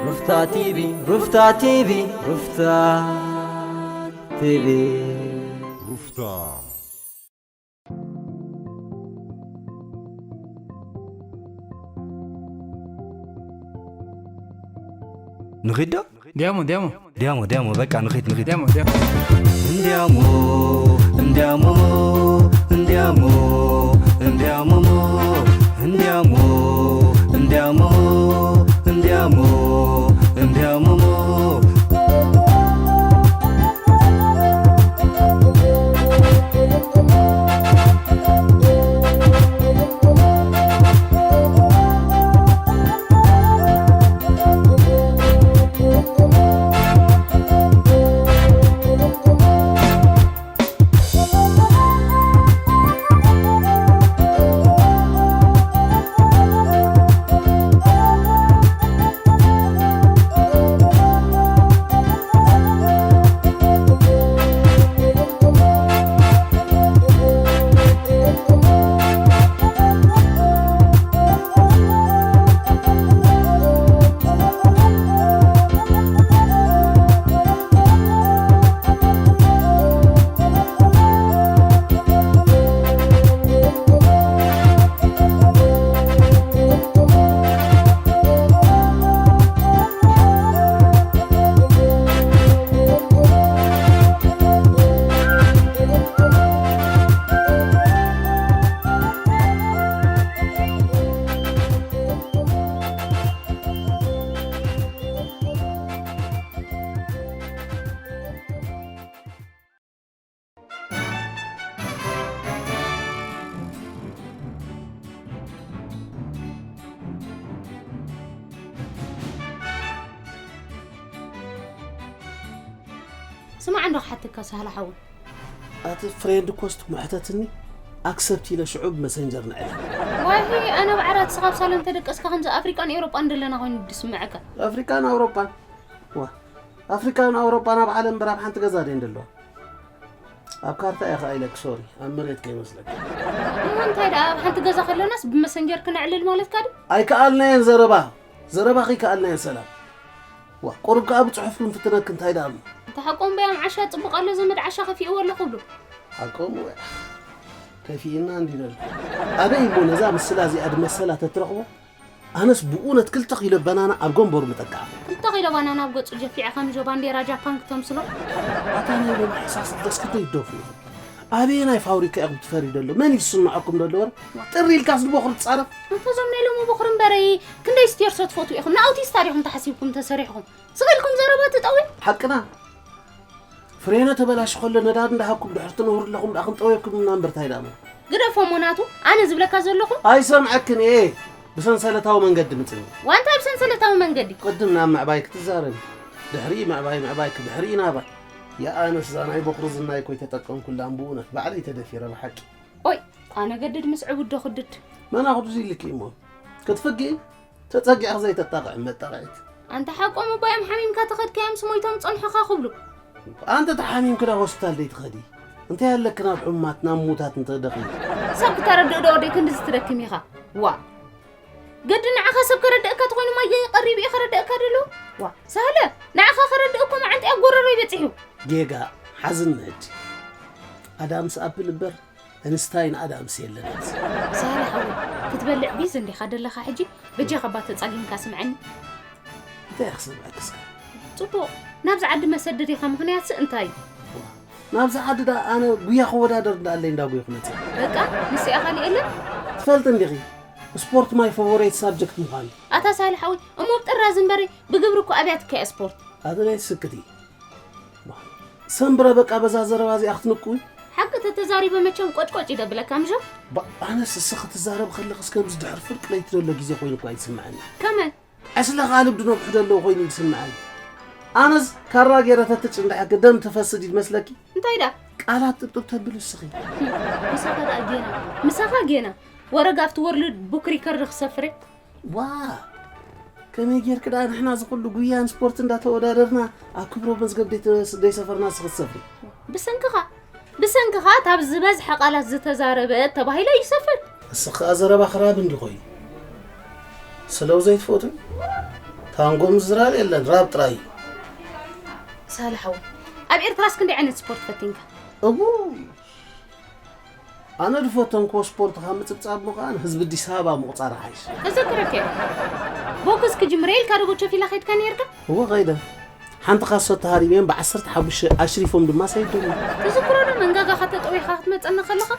ሩፍታ ቲቪ፣ ሩፍታ ቲቪ፣ ሩፍታ ቲቪ። ሩፍታ። ንኺድ ዶ? ዲያሞ፣ ዲያሞ። ዲያሞ፣ ዲያሞ፣ በቃ ንኺድ፣ ንኺድ። ዲያሞ፣ ዲያሞ። እንዲያሞ፣ እንዲያሞ፣ እንዲያሞ፣ እንዲያሞ፣ እንዲያሞ፣ እንዲያሞ፣ እንዲያሞ፣ እንዲያሞ። ስማዕ እንዶ ክሓተካ ሳህላ ሓወይ። ኣቲ ፍሬንድ ሪኮስት ምሕተትኒ ኣክሰፕት ኢለ ሽዑ ብመሰንጀር ንዕል። ዋሂ ኣነ ብዓራት ስኻ ኣብ ሳሎን ተደቀስካ ከምዚ ኣፍሪቃን ኤውሮጳን ደለና ኮይኑ ድስምዐካ። ኣፍሪቃን ኣውሮጳን? ዋ፣ ኣፍሪቃን ኣውሮጳን ኣብ ዓለም እምበር ኣብ ሓንቲ ገዛ ደን ደለዋ? ኣብ ካርታ እየ ከኣ ኢለክ ሶሪ፣ ኣብ መሬት ከይመስለክ። እሞ እንታይ ደኣ ኣብ ሓንቲ ገዛ ከለናስ ብመሰንጀር ክነዕልል ማለትካ ድዩ? ኣይከኣልናየን ዘረባ፣ ዘረባ ከይከኣልናየን ሰላም። ዋ፣ ቁሩብ ከኣ ብጽሑፍ ክንፍትነክ እንታይ ደኣ እሞ? እንተ ሓቆም በያም ዓሻ ጽቡቕ ኣሎ ዘመድ ዓሻ ከፊእዎ ኣለኹ ብሉ። ሓቆም ወይ ከፊእና እንዲ ነሉ። ኣበይ እሞ ነዛ ምስላ እዚኣ ድመሰላ ተትረኽቦ? ኣነስ ብእውነት ክልተ ኪሎ በናና ኣብ ጎንበሩ ምጠቅዓ። ክልተ ኪሎ ባናና ኣብ ገጹ ጀፊዐ ከም ጆ ባንዴራ ጃፓን ክተምስሎ። ኣታ ናይ ሎሚ ሕሳስ ደስ ክትደይ ይደፉ። ኣበየናይ ፋብሪካ ኢኹም ትፈሪ ደሎ? መን ይስምዐኩም ደሎ? ወረ ጥሪ ኢልካስ ንቦኽሪ ትጻረፍ? እንተ እዞም ናይ ሎሚ ቦኽሪ እምበረይ ክንደይ ስቴርሶ ትፈትዉ ኢኹም? ንኣውቲስታ ዲኹም ተሓሲብኩም ተሰሪሕኹም? ስቕ ኢልኩም ዘረባ ትጠውዩ? ሓቅና። ፍሬነ ተበላሽ ከሎ ነዳዲ እንዳሃብኩም ድሕሪ ትነብሩ ኣለኹም ደኣ ክንጠውየኩም ኢና እምበር ታይ ደኣ እሞ። ግደፎ እሞ ናቱ፣ ኣነ ዝብለካ ዘለኹ። ኣይሰምዐክን እየ። ብሰንሰለታዊ መንገዲ ምጽኒ። ዋንታ ብሰንሰለታዊ መንገዲ። ቅድም ናብ ምዕባይ ክትዛረቢ። ድሕሪ ምዕባይ፣ ምዕባይ ድሕሪ ናባይ። የኣነስ እዛ ናይ ቦኽሪ ዝናይ ኮይ ተጠቀምኩላ እምብኡነት ባዕለይ ተደፊረ ብሓቂ። ኦይ፣ ኣነ ገድድ ምስ ዕቡድ ዶ ክድድ? መን ኣኹ ድዚ ኢልኪ እሞ? ክትፍግኢ? ተጸጊዕኺ ዘይተጣቕዒ መጣቕዒት። ኣንታ ሓቆም እባ እዮም ሓሚምካ ተኸድካዮም ስሞይቶም ጸንሑኻ ክብሉ። ኣንተ ተሓሚምኪ ናብ ሆስፒታል ደይትኸዲ? እንታይ ኣለኪ ናብ ሕሙማት ናብ ሙታት እንተደኺ? ሰብ ክተረድእ ዶ ወደይ ክንድዚ ትደክም ኢኻ? ዋ። ገዲ ንዓኻ ሰብ ከረድእካ ተኾይኑ ማየ ቀሪቡ እዩ ከረድእካ ደሎ? ዋ። ሳህለ፣ ንዓኻ ከረድእ እኮ መዓንጢ ኣብ ጎረሮይ በጺሑ። ጌጋ፣ ሓዝኒ ሕጂ። ኣዳምስ ኣፕል እምበር፣ ኣንስታይን ኣዳምስ የለናት። ሳህለ ሓወይ፣ ክትበልዕ ቢዚ እንዲኻ ደለኻ ሕጂ? በጃኻ እባ ተጻጊምካ ስምዐኒ። እንታይ ክሰምዐክ እስከ? ጽቡቕ፣ ናብዚ ዓዲ መሰደድ ኢኻ፣ ምኽንያትሲ እንታይ? ናብዚ ዓዲ ደኣ ኣነ ጉያ ክወዳደር እንዳ ኣለይ እንዳ ጉያ ክመጽእ። በቃ፣ ንስኣ ካልእ የለን? ትፈልጢ እንዲኺ፣ ስፖርት ማይ ፌቨሬት ሳብጀክት ምዃኑ። ኣታ ሳህለ ሓወይ፣ እሞ ብጥራዝ እምበሪ፣ ብግብሪ እኮ ኣብያትካ እያ ስፖርት። ኣቲ ናይ ስክቲ። ሰምብረ በቃ በዛ ዘረባ እዚኣ ክትንቅዊ? ሓቂ ተተዛሪበ መቸም ቆጭቆጭ ይደብለካ ምሾ? ባ-፣ ኣነስ እስኺ ክትዛረብ ከለኽስ ከምዚ ድሕሪ ፍርቂ ለይቲ ዘሎ ግዜ ኮይኑ እኳ ይስምዐኒ። ከመይ? ዕስለ ከኣ ልቢ ነብሑ ዘለዎ ኮይኑ ይስምዐኒ። ኣነስ ካራ ገይረ ተትጭንድሐኪ ደም ትፈስድ ይመስለኪ? እንታይ ደኣ? ቃላት ጥብጥብ ተብሉ እስኺ። ምሳኻ ደኣ ጌና፣ ምሳኻ ጌና። ወረግ ኣብቲ ወርልድ ቡክ ሪከርድ ክሰፍር እየ። ዋ! ከመይ ጌርኪ ደኣ ንሕና እዚ ኩሉ ጉያን ስፖርት እንዳተወዳደርና ኣብ ክብረ መዝገብ ደይተ-፣ ደይሰፈርና እስኺ ትሰፍሪ? ብሰንክኻ፣ ብሰንክኻ እታ ብዝበዝሐ ቃላት ዝተዛረበት ተባሂለ ይሰፍር። እስኺ ከኣ ዘረባ ክራብ እንዲኾይ። ስለው ዘይትፈትዊ? እታ ታንጎ ምዝራብ የለን፣ ራብ ጥራይ እዩ። ሳልሓው፣ ኣብ ኤርትራስ ክንደይ ዓይነት ስፖርት ፈቲንካ? እውይ፣ ኣነ ዝፈተንኮ ስፖርት ካብ ምጽብጻብ ምዃን ህዝቢ ኣዲስ ኣበባ ምቑጻር ሓይሽ። ተዘክረክ ቦክስ ክጅምረ ኢልካ ዶ ጎቸፍ ኢላ ከይድካ ነይርካ? እወ ኸይደ። ሓንቲ ካሶ ተሃሪመን ብዓሰርተ ሓሙሽተ ኣሽሪፎም ድማ ሰይዱኒ። ትዝክሮ ዶ መንጋጋኻ ተጠዊኻ ክትመጸኒ ከለኻ?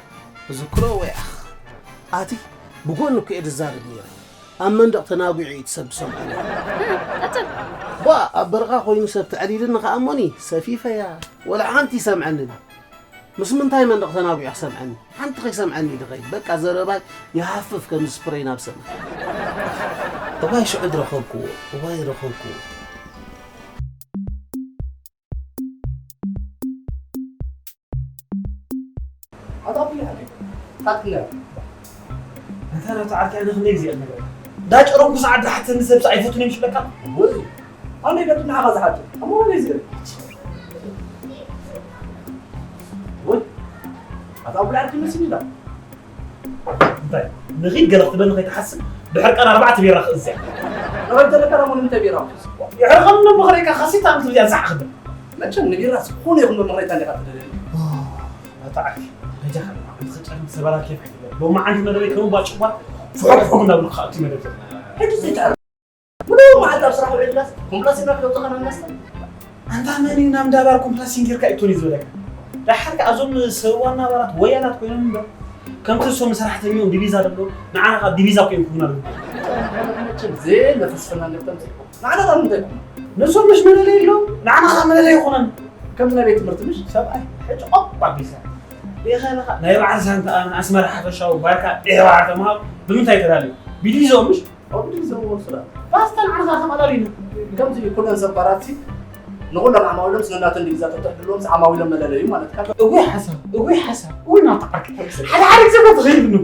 እዝክሮ ወይ ኣኽ ኣቲ ብጎኒ እኮ እየ ዝዛረብ ነይረ። ኣብ መንደቕ ተናጒዑ እዩ እቲ ሰብ ዝሰምዖ ነይሩ። ቀጽል። ቧ ኣብ በረኻ ኮይኑ ሰብ ተዕሊልኒ ከኣ እሞኒ ሰፊፈያ ወላ ሓንቲ ይሰምዐንን። ምስ ምንታይ መንደቕ ተናጒዑ ክሰምዐኒ? ሓንቲ ከይሰምዐኒ ድኸይድ በቃ ዘረባይ ይሃፍፍ ከም ስፕሬይ ናብ ሰማይ። እዋይ ሽዑ ድረኸብክዎ እዋይ ረኸብክዎ። ኣታ ኩሉ ሓቂ ታክለ እንተ ነታ ዓርኪ ኣነ ክንደይ ግዜ እነግረካ ዳጨረኩ ሰዓት ዝሓተኒ ሰብሲ ኣይፈቱን እዮም ሽለካ ወይ ኣነ ይገድ ንዓኻ ዝሓቱ እሞ ወለ ዝብል ወይ ኣታ ኩሉ ዓርኪ መስል ኢላ እንታይ ንኺድ ገለ ክትበኒ ከይትሓስብ ብሕርቃን ኣርባዕተ ቢራ ክእዝያ ንኸይተለካ ደሞ ንምንታይ ቢራ ይሕርቐኒ እሞ ክርእየካ ካሲታ ኣምት እዚኣ ዛዕ ክብል መቸም ንቢራ ዝኾነ ይኹን መምሃሪታ እንዲኻ ትደልየኒ። ኣታ ዓርኪ በጃኻ ንትኽጨርም ሰበራ ኬፍ ኣይትበል። ሎማዓንቲ መደበይ ከም ባጭዋ ፍሑቕ ፍሑቕ እናብሉ ክኣቱ መደብ ዘሎ። ሕጂ ዘይትዕረ። ምሉእ መዓልቲ ኣብ ስራሕ ውዒልካስ ኮምፕላሲና ክለውጥኻ ናብ መስተ። ኣንታ መን እዩ ናብ እንዳባር ኮምፕላሲን ጌርካ እቶን እዩ ዝበለካ? ደሓር ከኣ እዞም ሰብ ዋና ኣባላት ወያላት ኮይኖም እምበር ከምቲ እሶም ንሰራሕተኛኦም ዲቪዛ ደሎ ንዓና ከኣ ዲቪዛ ኮይንኩምና ኣለዉ። መቸም ዘየለ ፍልስፍና እንድተምጽእ ንዓና ካብ ምንታይ ኮና? ንሶም ምሽ መለለይ ኣለዎም ንዓና ከኣ መለለይ ይኾነን። ከምዚ ናይ ቤት ትምህርቲ ምሽ? ሰብኣይ ሕጂ ቆብ ኣቢልካ ሪኢኻ ኣለኻ ናይ በዓል ሳንታ ኣስመራ ሓፈሻዊ ባርካ ዲሕባር ተምሃሩ ብምንታይ ተዳልዩ? ብዲቪዝኦም ምሽ? ኣብ ብዲቪዝኦም ወርሱላ ፓስታ ንዓና ከኣ ተማላሊና። ከምዚ ኩለን ሰብ ባራትሲ ንኹሎም ዓማዊሎም ስነናተን ዲቪዛ ተትሕድልዎም ዓማዊሎም መለለዩ ማለት ካብ እጉይ ሓሳብ እጉይ ሓሳብ እጉይ ናብቲ ዓርኪ ሓደ ሓደ ግዜ እኮ ትኸይድ ንብሎ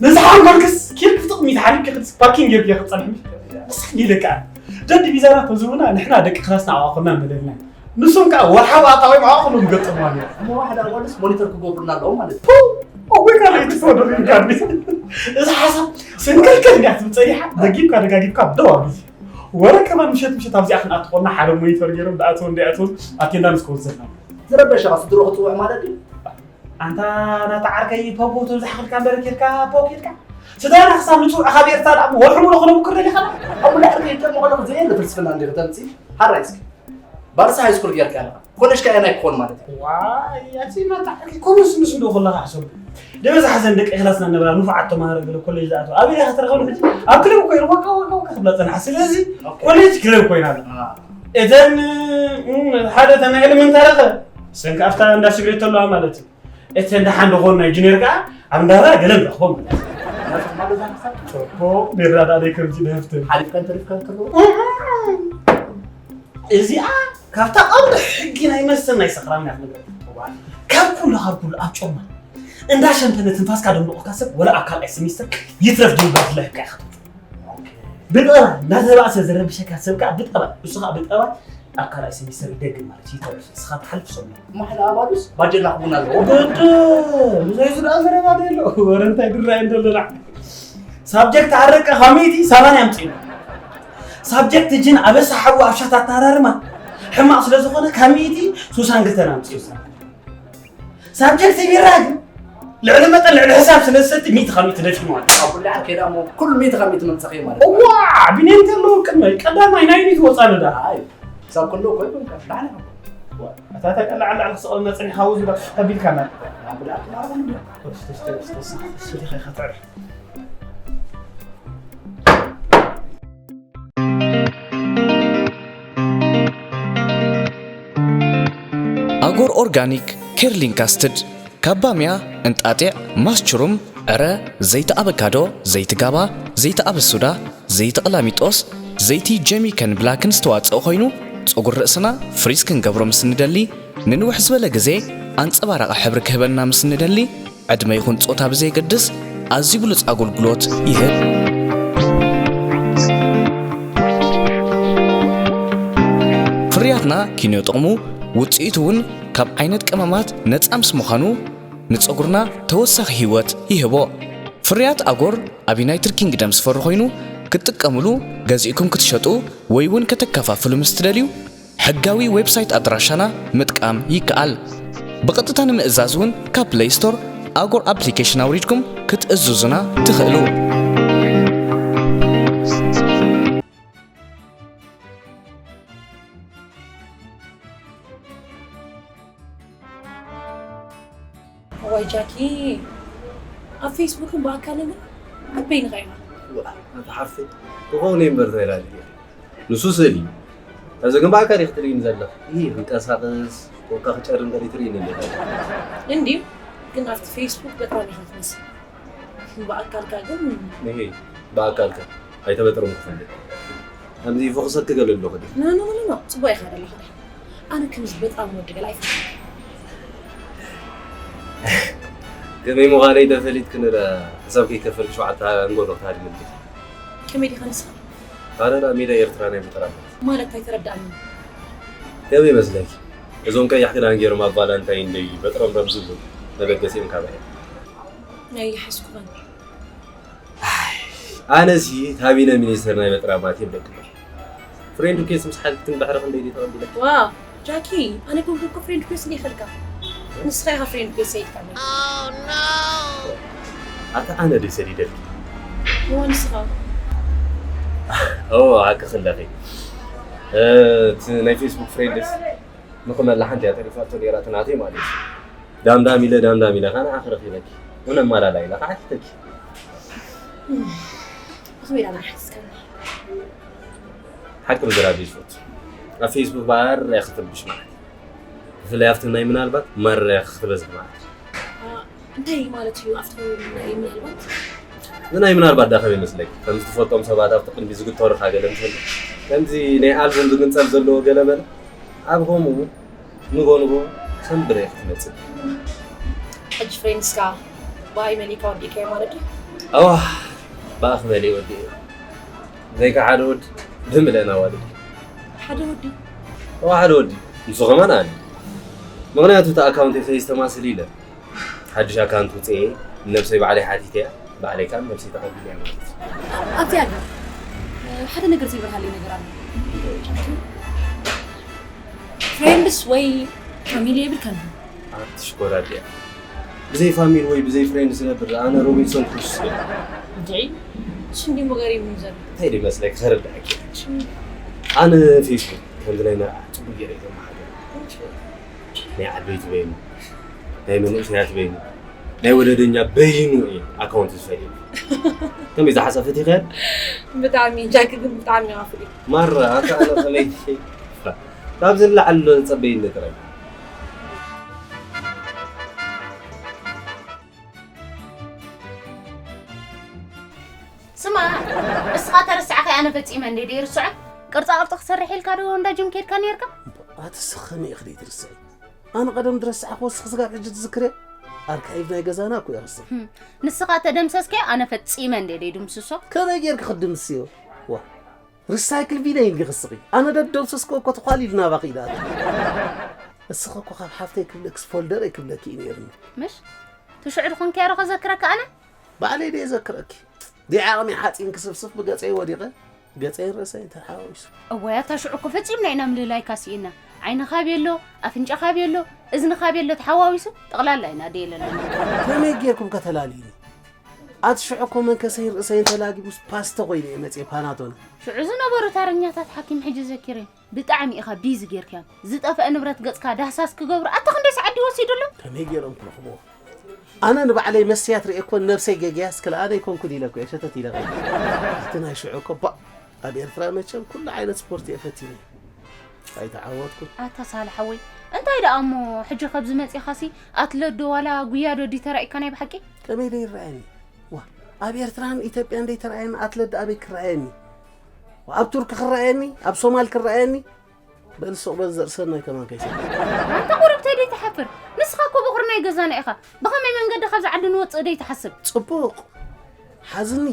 ነዚ ሓንጎልክስ ኪድ ክትቕሚት ሓሊብ ክክትስ ፓርኪንግ ጌርክ ክትጸንሕ ምሽ ንስክ ኢለ ከኣ ደዲ ቢዛና ተዝቡና ንሕና ደቂ ክላስና ኣዋኹና መደብና ንሶም ከኣ ወርሓዊ ኣታዊ ማዕኹሎም ገጥምዋ ነይሩ እሞ ሓደ ኣዋልስ ሞኒተር ክገብሩና ኣለዎም ማለት እዩ ወይ ካልእ ክትፈዶ ጋዲ እዚ ሓሳብ ስንክልክል እንዲያ ትብል ጸኒሓ ደጊምካ ደጋጊምካ ደው ኣቢል ወረ ከማን ምሸት ምሸት ኣብዚኣ ክንኣትኾና ሓደ ሞኒተር ገይሮም ደኣትወን ደኣትወን ኣቴንዳንስ ክወስድ ኣለና ዝረበሸኻ ስድሮ ክፅውዕ ማለት እዩ ኣንታ ናታ ዓርከይ ፖፖ ተብዛሕኽልካ እምበር ኬድካ ፖኬትካ ስድራና ክሳብ ንፅውዕ ካብ ኤርትራ ደኣ ወርሒ ሙሉእ ክነብኩር ደሊኻና ኣብ ኩሉ ዓርከይ ይጠቅሙ ከለኹ ዘየለ ፍልስፍና እንዲ ክተምፅእ ሓራይ እስኪ ባርሳ ሃይስኩል ጌርካ ኣለኻ ኮለጅ ከኣ ናይ ክኾን ማለት እዩ ዋይ ኣቲ ናታ ዓርከይ ኮምስ ምስ እንዶ ከለኻ ሕሰብ ደበዛ ሓዘን ደቂ ክላስና ነበራ ንፉዓት ተማሃሮ ገለ ኮሌጅ ዝኣተው ኣበይ ኢኻ ትረኸብሉ ሕጂ ኣብ ክለብ እኮ ኢሉ ዋካ ዋካ ዋካ ክብላ ፀንሓ ስለዚ ኮሌጅ ክለብ ኮይና ኣላ እተን ሓደ ተን ናይ ኤለመንታሪ ኸ ሰንካ ኣብታ እንዳ ስግሬት ተለዋ ማለት እዩ እተን ደሓን ደኾን ናይ ጁኒየር ከዓ ኣብ እንዳራ ገለ ንረኽቦም ማለት እዩ ቢራ ዳኣ ደይ ከምዚ ንህፍትን ሓሊፍካን ተሪፍካን ከለዉ እዚኣ ካብታ ቀንዲ ሕጊ ናይ መስተን ናይ ሰኽራም እያ ትነግረካ ካብ ኩሉ ካብ ኩሉ ኣብ ጮማ እንዳ ሸምፐነ ትንፋስካ ደምልቑካ ሰብ ወላ ኣብ ካልኣይ ሰሚስተር ይትረፍ ደይባ ድላ ህካ ኢኻ ብጠባ እንዳተባእሰ ዝረብሸካ ሰብ ከዓ ብጠባ እሱ ከዓ ብጠባ ኣብ ካልኣይ ሰሚስተር ይደግም ማለት ይተርፍ እስኻ ትሓልፍ ሰብ እሞ ሓደ ኣባሉስ ባጀላ ክቡን ኣለዎ በደ ምሳይ ዝደኣ ዘረባ ዶ የሎ ወረ እንታይ ድራይ እንደለና ሳብጀክት ኣረቀ ካብ ሚእቲ ሰማንያ ኣምፅኡ ሳብጀክት ጅን ኣበሳ ሓዊ ኣብ ሻት ኣተሃራርማ ሕማቕ ስለ ዝኾነ ካብ ሚእቲ ሱሳን ክልተን ኣምፅኡ ሳብጀክት ቢራ ግን ልዕሊ መጠን ልዕሊ ሕሳብ ስለ ዝሰቲ ሚእቲ ካብ ሚእቲ ደፊኑ ኣሎ ኣብ ኩሉ ዓርከይ ደኣ እሞ ኩሉ ሚእቲ ካብ ሚእቲ መምፀኺ ማለት እዩ ዋ ቢንያም ከለዉ ቅድመ ቀዳማይ ናይ ዩኒት ወፃኒ ደኣ ኣይ ክሳብ ከለዉ እኮ ይኮንካ ዳሕና እታ ተቀላዕ ላዕሊ ክስቐልና ፀኒሓ ውዚ ዶ ተቢልካና ኣብ ብልኣት ማርኹም እንዲ ስቲኻ ከተዕርፍ ኣጎር ኦርጋኒክ ኬርሊን ካስትድ ካብ ባምያ፣ እንጣጢዕ፣ ማስችሩም፣ ዕረ፣ ዘይቲ ኣበካዶ፣ ዘይቲ ጋባ፣ ዘይቲ ኣበሱዳ፣ ዘይቲ ቅላሚጦስ፣ ዘይቲ ጀሚከን ብላክን ዝተዋፀኦ ኮይኑ ፀጉሪ ርእስና ፍሪዝ ክንገብሮ ምስ እንደሊ፣ ንንውሕ ዝበለ ግዜ ኣንፀባራቒ ሕብሪ ክህበና ምስ እንደሊ፣ ዕድመ ይኹን ጾታ ብዘየገድስ ኣዝዩ ብሉጽ ኣገልግሎት ይህብ። ፍርያትና ኪንዮ ጥቕሙ፣ ውጽኢቱ እውን ካብ ዓይነት ቀመማት ነጻ ምስ ምዃኑ፣ ንጸጉርና ተወሳኺ ህይወት ይህቦ። ፍርያት ኣጎር ኣብ ዩናይትድ ኪንግደም ዝፈሪ ኮይኑ፣ ክትጥቀምሉ፣ ገዚእኩም ክትሸጡ ወይ እውን ከተከፋፍሉ ምስ ትደልዩ፣ ሕጋዊ ዌብሳይት ኣድራሻና ምጥቃም ይከኣል። ብቐጥታ ንምእዛዝ እውን ካብ ፕለይ ስቶር ኣጎር ኣፕሊኬሽን ኣውሪድኩም ክትእዝዙና ትኽእሉ። እዋይ ጃኪ፣ ኣብ ፌስቡክን ብኣካልን ግን ኣበይንኻ ኢኻ? ኣቲ ሓፍተይ ክኸውን እየ እምበር ተላልየ። ንሱ ስእሊ እዩ። ኣብዚ ግን ብኣካል ኢኺ ትርእይኒ ዘለኺ። ይህ ክንቀሳቐስ ኮካ ክጨርም ገለ ትርእይኒ ኣለኺ። እንድዩ፣ ግን ኣብቲ ፌስቡክ በጣም ኢኻ ትመስል። ብኣካልካ ግን ይሄ ብኣካልካ ኣይተበጥርም ክፈልጥ። ከምዚ ፎክሰክ ገለ ኣለኹ ድዩ? ኖ ኖ ኖ ኖ፣ ጽቡቕ ኢኻ ዘለኻ። ኣነ ከምዚ በጣም ወዲ ገለ ኣይፈ ከመይ ምዃነይ ተፈሊጥክን ደ ሕሳብ ከይከፈልክ ሸውዓተ ኣንጎሎ ክትሃድምልኪ። ከመይ ዲኻ ንስኻ? ኣነ ዳ ሜዳ ኤርትራ ናይ ምጥራም። ማለት ኣይተረዳእኒ። ከመይ ይመስለኪ? እዞም ቀያሕ ክዳን ገይሮም ኣብ ቫላንታይን ደይ በጥረምረም ዝብሉ መበገሲኦም ካባይ። ኣይሓስኩኻን። ኣነሲ ካቢነ ሚኒስተር ናይ በጥራማት የብለክን። ፍሬንድ ሪኩዌስት ምስ ሓልክትን ድሕሪ ክንደይ ድዩ ተቐቢለኪ? ዋ ጃኪ፣ ኣነ ኮንኩ እኮ ፍሬንድ ሪኩዌስት እንዲፈልካ። ንስኻ ኢኻ ፍሬንድ ሪኩዌስት ሰይድካ። ኣታ ኣነ ድዩ ሰዲደልኪ? እዋ ንስኻ። ኦ፣ ሓቂ ክለኺ። እቲ ናይ ፌስቡክ ፍሬንድስ ንኽመላ ሓንቲ እያ ተሪፋቶ ነይራ፣ እቲ ናተይ ማለት እዩ። ዳምዳም ኢለ ዳምዳም ኢለ ካና ኣኽረኺበኪ። እነ ማላላ ኢለ ካሓቲተኪ። ብኸመይ ዳና ሓቲትካኒ? ሓቂ ምዝራብ እዩ ዝፈቱ። ኣብ ፌስቡክ ባርያ ክትርብሽ ማለት እዩ። ብፍላይ ኣብቲ ናይ ምናልባት ማርያ ክትበዝሕ ማለት እዩ። እንታይ ማለት እዩ ኣብቲ ናይ ምናልባት? ንናይ ምናልባት ዳ ከመይ ይመስለኪ? ከም ዝትፈልጦም ሰባት ኣብቲ ቅድሚ ዝግተሩኻ ገለ እንተሎ ከምዚ ናይ ኣልቡም ዝግንጸል ዘለዎ ገለ መለ ኣብ ከምኡ ንጎ ንጎ ከም ብሬክ ትመጽእ። ሕጂ ፍሬንድስካ ብኣይ መሊካ ወዲእካዮ ማለት ድዩ? ኣዋ ብኣኽ መሊእ ወዲእ ዘይካ ሓደ ወዲ ብምልእና ዋልድ ሓደ ወዲ ኣዋ ሓደ ወዲ ንሱ ከማን ኣነ ምክንያቱ እቲ ኣካውንት ከይስተማስል ኢለ ሓድሽ ኣካውንት ውፅኤ ነብሰይ ባዕለይ ሓቲተ እያ ባዕለይ ከዓ ነብሰይ ተቐቢለ እያ ማለት እዩ። ኣብዚ ኣሎ ሓደ ነገር ዘይበርሃለይ ነገር ኣሎ። ፍሬንድስ ወይ ፋሚሊ የብልካን? ኣቲ ሽኮር ኣዲኣ ብዘይ ፋሚሊ ወይ ብዘይ ፍሬንድ ዝነብር ኣነ ሮቢንሶን ክሩሶ እየ። እንድዒ እሱ እንዲ መገሪም ዘሎ እንታይ ድመስለክ ከረዳእኪ ኣነ ፌስቡክ ከምዚ ናይ መርዓ ፅቡቅ ገይረ ይገርመሓገር ናይ ዓበይቲ በይኑ ናይ መንእሰያት በይኑ ናይ ወለደኛ በይኑ እየ ኣካውንት ዝፈልዩ ከመይ ዝሓሳብ ፈቲኸ ብጣዕሚ ጃኪ ግን ብጣዕሚ ኢኻ ፍሉይ ማራ ኣታ ኣነ ከመይ ካብዚ ንላዕሊ ዶ ዝፀበይኒ ጥራይ ስማ እስኻ ተረሳዕካ ኣነ ፈጺመ እንደ ደይርስዖ ቅርጻ ቅርጺ ክሰርሕ ኢልካ ዶ እንዳ ጅም ኬድካ ነርካ ኣትስኸኒ ኢኽሊ ትርስዒ ኣነ ቀደም ድረሳዕኮ ስኽ ስጋብ ሕጂ ትዝክርያ ኣርካይቭ ናይ ገዛና እኮ ይኽስር ንስኻ ተደምሰስከ ኣነ ፈጺመ እንደ ደይ ድምስሶ ከመይ ጌርክ ክትድምስዮ ዋ ሪሳይክል ቢነ ኢልኒ ክስኺ ኣነ ደደምሰስኮ እኮ ተኳሊሉ ናባኺ ኢዳት እስኸ እኮ ካብ ሓፍተይ ክብለክስ ፎልደር ኣይክብለኪ እዩ ነይርኒ ምሽ ትሽዑ ድኾንከ ያረኸ ዘክረካ ኣነ ባዕለይ ደየ ዘክረኪ ዲዓቕሚ ሓፂን ክስፍስፍ ብገፀይ ወዲቐ ገፀይን ርእሰይን ተሓዋዊሱ እዋይ ኣታ ሽዑ እኮ ፈፂምና ኢና ምልላይካ ስኢና ዓይንኻ ቤሎ ኣፍንጫኻ ቤሎ እዝንኻ ቤሎ ተሓዋዊሱ ጠቕላላ ኢና ደየለና ከመይ ጌርኩም ከተላልዩኒ ኣቲ ሽዑ እኮ መንከሰይን ርእሰይን ተላጊቡስ ፓስተ ኮይነ እየ መፅየ ፓናቶኒ ሽዑ ዝነበሩ ታረኛታት ሓኪም ሕጂ ዘኪረ ብጣዕሚ ኢኻ ቢዚ ጌርካዮም ዝጠፍአ ንብረት ገጽካ ዳህሳስ ክገብሩ ኣታ ክንደይ ሰዓት ድዩ ወሲዱሎም ከመይ ጌሮም ክረኽብዎ ኣነ ንባዕለይ መስትያት ርእየ እኮ ንነብሰይ ገግያስ ክልኣነ ኣይኮንኩን ኢለ እኮ እየ ሸተት ኢለ ከይደ እቲ ናይ ሽዑ እኮ ባእ ኣብ ኤርትራ መቸም ኩሉ ዓይነት ስፖርት እየ ፈቲነ ኣይተዓወትኩን ኣታ ሳላ ሓወይ እንታይ ደኣ እሞ ሕጂ ከብዚ መጺኻሲ ኣትለዶ ዋላ ጉያ ዶ ድዩ ተራኢካ ናይ ብሓቂ ከመይ ዶ ይረኣየኒ ዋ ኣብ ኤርትራን ኢትዮጵያን ደይተረኣየኒ ኣትለዶ ኣበይ ክረኣየኒ ኣብ ቱርኪ ክረኣየኒ ኣብ ሶማል ክረኣየኒ በል ሱቕ በል ዘርእሰናይ ከማን ከይሰ ኣንታ ቁሩብተይ ደይትሓፍር ንስኻ እኮ በኹሪ ናይ ገዛና ኢኻ ብኸመይ መንገዲ ካብዚ ዓዲ ንወፅእ ደይትሓስብ ፅቡቕ ሓዝኒ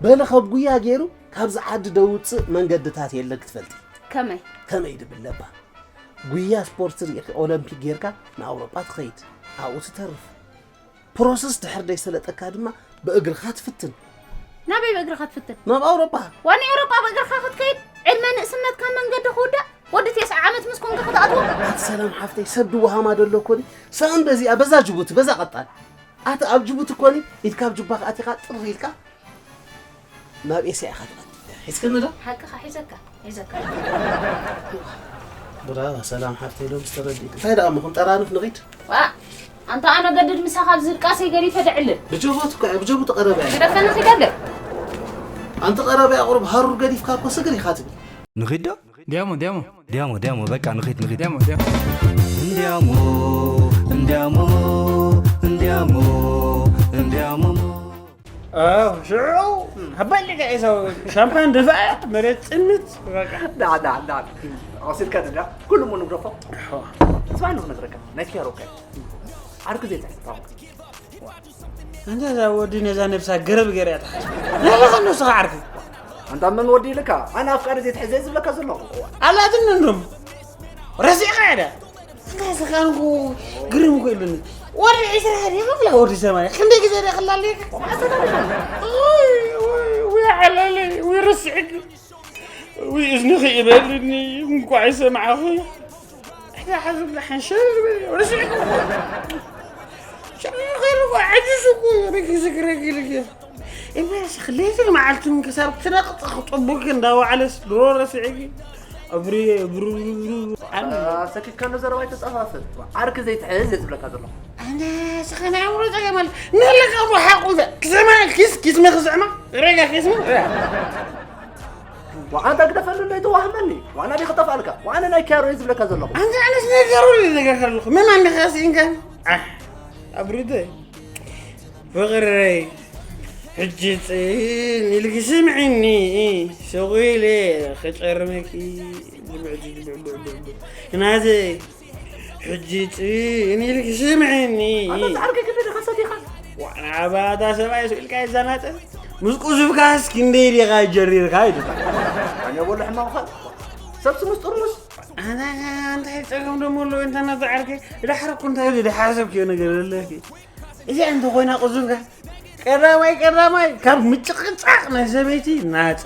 በሊ ካብ ጉያ ገይሩ ካብዚ ዓዲ ደውፅእ መንገድታት የለ ክትፈልጢ ከመይ ከመይ ድብል ለባ ጉያ ስፖርት ርኢኺ ኦሎምፒክ ጌርካ ንኣውሮጳ ትኸይድ ኣብኡ ትተርፍ ፕሮሰስ ድሕር ደይሰለጠካ ድማ ብእግርኻ ትፍትን ናበይ ብእግርኻ ትፍትን? ናብ ኣውሮጳ። ዋን ኤውሮጳ ብእግርኻ ክትከይድ? ዕድመ ንእስነትካ መንገዲ ክውዳእ? ወዲ ተስዓ ዓመት ምስ ኮንካ ክትኣትዎ? ኣቲ ሰላም ሓፍተይ፣ ሰብ ድወሃማ ደሎ ኮኒ። ሰኣን በዚኣ፣ በዛ ጅቡቲ፣ በዛ ቀጣል። ኣቲ ኣብ ጅቡቲ ኮኒ፣ ኢድካ ኣብ ጅባኻ ኣቲኻ ጥር ኢልካ ናብ ኤስያ ኢኻ ትቐጥል። ሒዝክኒ ዶ? ሓቅኻ፣ ሒዘካ፣ ሒዘካ። ብራቮ ሰላም ሓፍተይ፣ ሎምስ ተረዲእኪ። እንታይ ደኣ እሞ ክንጠራንፍ ንኺድ? ዋ፣ ኣንታ ኣነ ገድድ ምሳኻ ኣብ ዝድቃሰይ ገዲፈ ደዕልል። ብጀቦት እኮ እያ፣ ብጀቡ ተቐረበ እያ። ግደፈኒ ኺደለ። ኣንቲ ቀረበ እያ ቁሩብ ሃሩር ገዲፍካ እኮ ስግር ኢኻ ትብል። ንኺድ ዶ? ዲያሞ፣ ዲያሞ። ዲያሞ፣ ዲያሞ፣ በቃ ንኺድ፣ ንኺድ። ዲያሞ፣ ዲያሞ። እንዲያሞ፣ እንዲያሞ፣ እንዲያሞ፣ እንዲያሞ። ኣዎ፣ ሽዑ ሃባይ ሊጋ ኤሳው ሻምፓን ደፋ መሬት ጽምት በቃ። ዳ፣ ዳ፣ ዳ። ኣውሲድካ ድዳ፣ ኩሉ እሞ ንግደፎ። ኣዎ። ስማዕ፣ ንኽነግረካ፣ ናይ ኪያሮ እኮ እዩ። ዓርኪ ዘይትሕዝ፣ ታወቅ። ኣንታ እዛ ወዲ ነዛ ነብሳ ገረብ ገይራ እያ ትሓስብ። ናይ በኻ ንስኻ ዓርኪ። ኣንታ መን ወዲ ኢልካ? ኣነ ኣፍቃሪ ዘይትሕዝ እየ ዝብለካ ዘለኹ። ኣላትኒ እንዶም። ረሲዕኻ እያ ድያ? እንታይ ስኻንኩ ግርም እኮ ኢሉኒ። ወዲ ዒስራ ድየ መብላ ወዲ ሰማንያ? ክንደይ ግዜ ድየ ክላለየካ? ኣስተዳድኻ። ወይ፣ ወይ፣ ወይ ዓላለይ፣ ወይ ረሲዕኪ። ወይ እዝንኺ ይበልኒ፣ እንኳዕ ይሰማዕኹ። እዛ ሓዙ ብላ ሓንሸል ዝበለ፣ ረሲዕኩ እኮ። ሸሪኹ እኮ፣ ዓጅዙ እኮ፣ ረጊ ዝግረግ ኢልክ። እምበስ፣ ለይትን መዓልትን ክሳብ ትነቕጽ ክጥቡክ እንዳወዓለስ ድሮ ረሲዕኪ። እብሪ፣ እብሪ፣ እብሪ፣ እብሪ፣ ኣነ። ኣሰኪትካሎ ዘረባ ኣይተጻፋፍን። ዓርኪ ዘይትሕዝ እየ ዝብለካ ዘለኹ። ኣነ፣ ስኻ ናይ ኣእምሮ ጸገም ኣለ። ንለካ እሞ ሓቁ ዘ-፣ ክሰማ ኪስ፣ ኪስ መኽስዕማ። ረጋ ኪስ ሞ፣ ረጋ። ወኣንታ ግደፈሉ እንዶ ይተዋህመኒ። ዋና ዲ ክጠፍኣልካ። ወኣነ ናይ ኪያሮ እየ ዝብለካ ዘለኹ። ኣንተ ኣነስ ነገሩ ልነገርካ ኣለኹ። መን ኣንደኻ ስኢንካ? ኣሕ፣ ኣብሪደይ። ፍቕረይ፣ ሕጂ ጽን ኢልኪ ስምዕኒ። ሱቕ ኢለ ክጨርመኪ። ናተይ፣ ሕጂ ጽን ኢልኪ ስምዕኒ። ኣታ ጻዕርኪ ክንደይ ዲኻ ሰቲኻ? ዋና ኣባታ ሰብኣይ ስኢልካ ይዘናጠ። ምስ ቁዙፍካስ ክንደይ ዲኻ ጀሪርካ ይድፋ። ኣነ ቦሎ ሕማምኻ። ሰብሲ ምስ ጥርሙስ። ኣና እንታይ ጸገም ደሞ ኣሎ እንተ ናጻዕርኪ? ድሓር እኮ እንታይ ኢሉ ድሓር ሰብ ክዮ ነገር ኣለኪ? እዚ እንተ ኮይና ቁዙፍካ ቀዳማይ ቀዳማይ ካብ ምጭቕጫቕ ናይ ሰበይቲ ናጻ።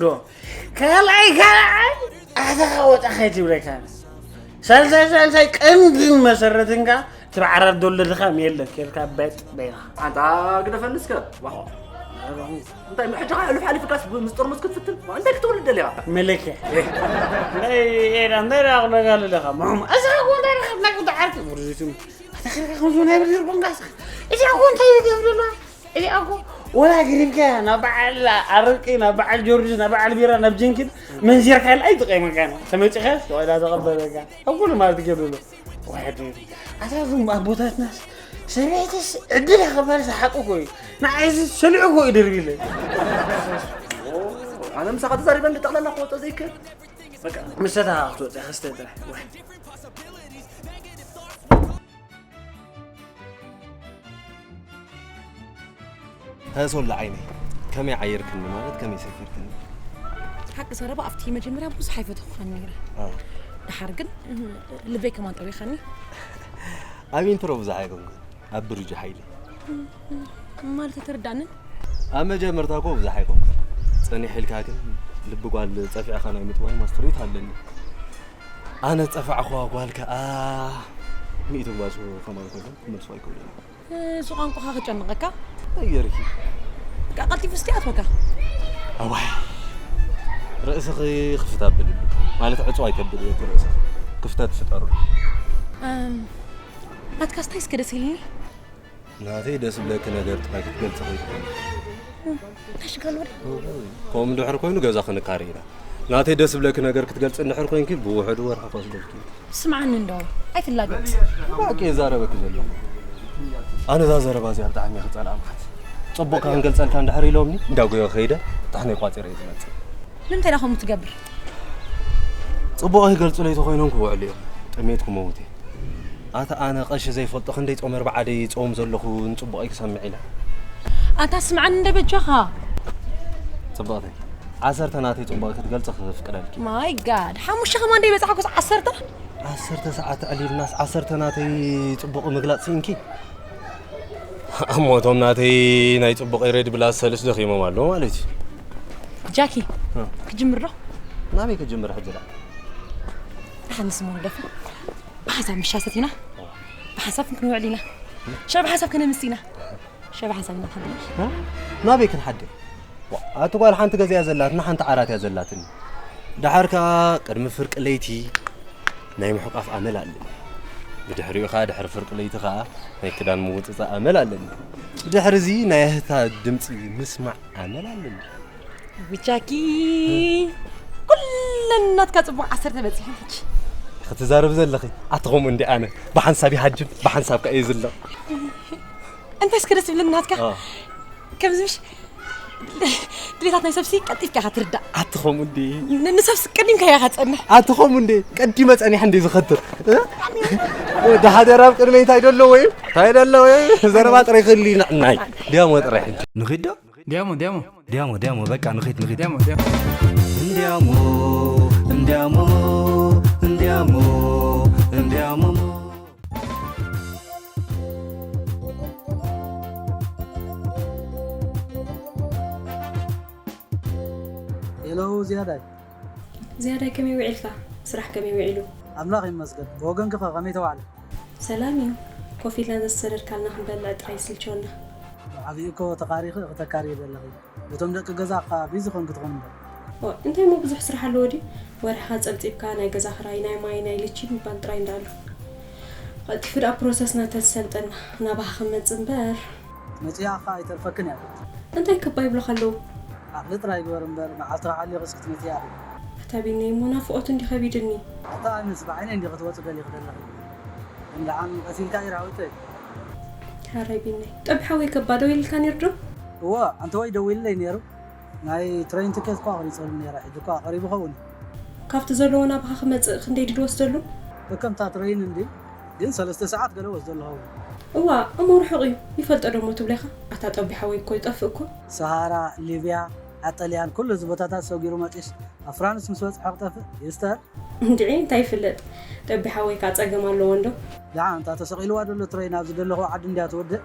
ዶ ካልኣይ ካልኣይ ኣተኻ ወጣ ከይትብለካ። ሳልሳይ ሳልሳይ ቀንድን መሰረትንካ ትብዓራር ዶለድኻ የለን ኬልካ በጥ በይና። ኣንታ ግደፈኒ እስከ። ዋ። እንታይ ሕጂ ኸዓ ሕሉፍ ሓሊፍካስ ብ-፣ ምስ ጥርሙስ ክትፍትን? ዋ፣ እንታይ ክትወልድ ደሊኻ? መለኪያ። ኤህ። እንታይ ኤዳ፣ እንታይ ደኣ ክብለካ ኣለኻ? ምሑም። እዚ እኮ እንታይ ደኣ ክብለካ፣ እንታይ ዓርኪ? ውርዙትም። ኣታ ኸይርካ ከምዚ ናይ ብርዝር ኮንካ እስኻ። እዚ እኮ እንታይ ይገብር ኣሎ? እዚ እኮ ወላ ግሪብካ ናብ በዓል ኣረቂ፣ ናብ በዓል ጆርጅ፣ ናብ በዓል ቢራ፣ ናብ ጀንኪን መንዚርካ ኢላ ኣይትቐይመካ። ተመጺኻስ ዋላ ተቐበለካ። ኣብ ኩሉ ማለት ይገብር ኣሎ። ዋሕድ። ኣታ እዞም ኣቦታትናስ ሰበይትስ ዕድል ክባል ዝሓቁ እኮ እዩ። ንዓይስ ሰሊዑ እኮ እዩ ደርቢለ። ኣነ ምሳኻ ተዛሪበ እንድጠቕለላ ክወጾ ዘይክእል። በቃ። ምሰታ ክትወጽእ ክስተ ጥራሕ። ዋሕድ። ሀሶላ ዓይነይ፣ ከመይ ዓየርክኒ ማለት ከመይ ሰፈርክኒ? ሓቂ ዘረባ ኣብቲ መጀመርያ ብዙሕ ኣይፈተኹኻን ነይረ። ኣዎ። ደሓር ግን፣ እህ፣ ልበይ ከማን ጠዊኻኒ። ኣብ ኢንትሮ ብዙሕ ኣይኮንኩን፣ ኣብ ብርጁ ሓይሊ። ማለት ኣይተረዳንን? ኣብ መጀመርታ እኮ ብዙሕ ኣይኮንኩን። ጸኒሕ ኢልካ ግን ልቢ ጓል ጸፊዕኻ ናይ ምጥዋይ ማስትሬት ኣለኒ። ኣነ ጸፋዕኳ ጓል ከኣ ሚእቲ ጓል ከማን ኮይኖም ክመልሱ ኣይክእሉን። እዚ ቋንቋኻ ክጨንቐካ? እንታይ ገይርኪ? በቃ ቀልጢፉ እስቲ ኣትወካ። ኣዋይ። ርእስኺ ክፍት ኣብልሉ። ማለት ዕጹው ኣይተብልዮ እቲ ርእስኺ። ክፍተት ፍጠሩ። እም፣ ናትካስ እንታይ እስከ ደስ ኢልኒ? ናተይ ደስ ዝብለኪ ነገር ጥራይ ክትገልጺ ኾይኑ። እንታይ ሽጋል ወደ? ከምኡ እንድሕር ኮይኑ ገዛ ክንካረ ኢና። ናተይ ደስ ዝብለኪ ነገር ክትገልጺ እንድሕር ኮይንኪ ብውሕዱ ወርሒ ክወስደልኪ። ስምዓኒ እንዶ፣ ኣይትላገጽ። ባቂ የዛረበኪ ዘለኹ። ኣነ እዛ ዘረባ እዚኣ ብጣዕሚ እየ ክጸልኣ መዓት። ጽቡቕ ክንገልጸልካ እንድሕር ኢሎምኒ፣ እንዳጎየ ከይደ፣ ጣሕነይ ቋጺረ እየ ዝመጽእ። ንምንታይ ደኣ ከምኡ ትገብር? ጽቡቕ ክገልጹለይ ተኾይኖም ክውዕሉ እዮም። ጥሜት ክመውት እየ። ኣታ ኣነ ቀሺ ዘይፈልጦ ክንደይ ጾም ኣርብዓ ደይ ይጾም ዘለኹ ንጽቡቐይ ክሰምዕ ኢለ። ኣታ ስምዓኒ እንደ በጃኻ። ጽቡቕተይ፣ ዓሰርተ ናተይ ጽቡቕ ክትገልጽ ክፍቅደልኪ። ማይ ጋድ፣ ሓሙሽተ ከማን ደይ በጻሕኩስ ዓሰርተ? ዓሰርተ ሰዓት ኣዕሊልናስ ዓሰርተ ናተይ ጽቡቕ ምግላጽ ስኢንኪ? እሞ እቶም ናተይ ናይ ጽቡቕ ሬድ ብላስ ሰልስ ደኺሞም ኣለዉ ማለት እዩ። ጃኪ እ። ክጅምር ዶ? ናበይ ክጅምር ሕጂ ደኣ? ሓንስ ሞ ደፈ ብሓሳብ ምሻሰት ኢና። ብሓሳብ ክንውዕል ኢና። ሸብ ሓሳብ ከነምስ ኢና። ሸብ ሓሳብ ኢና። እ? ናበይ ክንሓድር? ዋ፣ ኣቲ ጓል ሓንቲ ገዛ እያ ዘላትና፣ ሓንቲ ዓራት እያ ዘላትኒ። ደሓር ከኣ ቅድሚ ፍርቂ ለይቲ ናይ ምሕቋፍ ኣመል ኣለኒ። ብድሕሪኡ ከኣ ድሕሪ ፍርቂ ለይቲ ከኣ ናይ ክዳን ምውጽጻእ ኣመል ኣለኒ። ብድሕሪ እዚ ናይ ኣህታ ድምጺ ምስማዕ ኣመል ኣለኒ። ብቻኪ ኩለን ናትካ ጽቡቕ ዓሰርተ በጺሐን ሕጂ። ክትዛረብ ዘለኺ ኣትኸም እንዲ ኣነ ብሓንሳብ ይሃጅም ብሓንሳብ ከኣ ይዝለቕ። እንታይ እስከ ደስ ይብለኒ ናትካ አ። ከምዚ ምሽ ድሌታት ናይ ሰብሲ ቀልጢፍካ ኢኻ ትርዳእ። ኣትኸም እንዲ ን- ንሰብሲ ቀዲምካ ኢኻ ጸንሕ። ኣትኸም እንዲ ቀዲመ ጸኒሐ እንዲ ዝኸትር እ? ወዲ ሓደራ ኣብ ቅድመይ እንታይ ደሎ ወይ እንታይ ደሎ ወይ ዘረባ ጥራይ ክህሉ ይንዕናይ ዲያሞ ጥራይ ሕጂ ንኺድ ዶ ዲያሞ ዲያሞ ዲያሞ ዲያሞ በቃ ንኺድ ንኺድ ዲያሞ ዲያሞ እንዲያሞ እንዲያሞ እንዲያሞ እንዲያሞ ሄሎ ዝያዳይ። ዝያዳይ ከመይ ውዒልካ? ስራሕ ከመይ ውዒሉ? ኣምላኽ ይመስገን። ብወገንኪ ኸ ከመይ ተዋዕለ? ሰላም እዩ። ኮፍ ኢልና ዘዝሰደድካልና ክንበልዕ ጥራይ ይስልቸወና። ብዓብዩ እኮ ተኻሪኺ ክተካርዪ ዘለኺ። በቶም ደቂ ገዛ እኻ ቢዚ ኾንኪ ትኾን እምበር። ኦ፣ እንታይ እሞ ብዙሕ ስራሕ ኣለዎ ድዩ? ወርሕኻ ጸብጺብካ ናይ ገዛ ክራይ፣ ናይ ማይ፣ ናይ ልቺ ምባል ጥራይ እንዳ ኣሎ። ቀልጢፉ ደኣ ፕሮሰስና ተዝሰልጠና ናባኻ ክንመጽእ እምበር። መጺኣ እኻ ኣይተርፈክን እያ። እንታይ ከባ ይብሉኻ ኣለዉ? ዓቕሊ ጥራይ ግበር እምበር መዓልትኻ ሓሊኹስ ክትመጺ ኢኺ። ኣታ ቢነይ እሞ ናፍቖቱ እንዲ ከቢድኒ። ኣታ ኣነስ ብዓይነይ እንዲ ክትወጺ ደሊኺ ዘለኺ። ግን ደሓን ቀስ ኢልካ እዩ ራዊተይ። ሓራይ ቢነይ። ጠቢ ሓወይ ከባ ደዊልልካ ነይሩ ዶ? እወ፣ ኣንተ ወይ ደዊልለይ ነይሩ። ናይ ትሬን ትኬት እኳ ቆሪጸሉ ነይረ፣ ሕጂ እኳ ቀሪቡ ኸውን እዩ። ካብቲ ዘለዎ ናብኻ ክመጽእ ክንደይ ድዩ ዝወስደሉ? ከከምታ ትሬን እንዲ፣ ግን ሰለስተ ሰዓት ገለ ወስደሉ ኸውን። እዋ፣ እሞ ርሑቕ እዩ። ይፈልጦ ዶ እሞ ትብለኻ? ኣታ ጠቢ ሓወይ እኮ ይጠፍእ እኮ። ሰሃራ፣ ሊብያ፣ ዓድ ጣልያን፣ ኩሉ እዚ ቦታታት ሰጊሩ መጺስ፣ ኣብ ፍራንስ ምስ በጽሐ ክጠፍእ? ይስተር። እንድዒ እንታይ ይፍለጥ? ጠቢ ሓወይ ከኣ ጸገም ኣለዎ እንዶ? ደሓን እታ ተሰቒልዋ ደሎ ትረይን ኣብዚ ደለኹ ዓዲ እንድያ ትወድእ።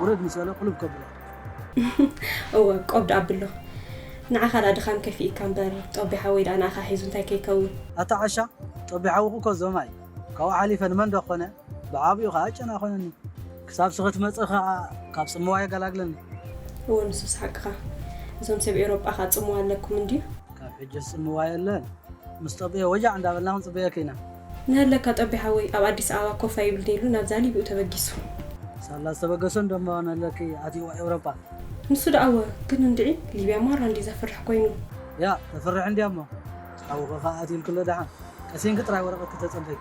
ውርድ ምስ በለ ቁልብ ከብሎ። እወ፣ ቆብ ደኣ ኣብሎ። ንዓኻ ደኣ ድኻም ከፊእካ እምበር፣ ጠቢ ሓወይ ደኣ ንኣኻ ሒዙ እንታይ ከይከውን? ኣታ ዓሻ፣ ጠቢ ሓውኹ እኮ ዞማይ። ካብኡ ሓሊፈ ንመን ዶ ኮነ? ብዓቢኡ ኸኣ ጨና ኮነኒ። ክሳብ ስኺ ትመጽኢ ኸኣ ካብ ጽምዋ የገላግለኒ። እወ፣ ንሱስ ሓቅኻ። እዞም ሰብ ኤውሮጳ ኸኣ ጽምዋ ኣለኩም እንድዩ? ካብ ሕጂ ጽምዋ የለን። ምስ ጠበየ ወጃዕ እንዳበልና ክንጽበየኪ ኢና። ንሀለካ ጠቢ ሓወይ ኣብ ኣዲስ ኣበባ ኮፍ ኣይብልን ኢሉ ናብዛ ሊብኡ ተበጊሱ። ሳላ ዝተበገሰ እንደሞ ንሀለኪ ኣትይዋ ኤውሮጳ። ንሱ ደኣ እወ፣ ግን እንድዒ ሊብያ ማራ እንዲ ዘፍርሕ ኮይኑ። ያ፣ ተፍርሕ እንድያ እሞ። ሓውኺ ኸኣ ኣትዩልኪ ኣሎ ደሓን። ቀሲንኪ ጥራይ ወረቐትኪ ተጸበይ።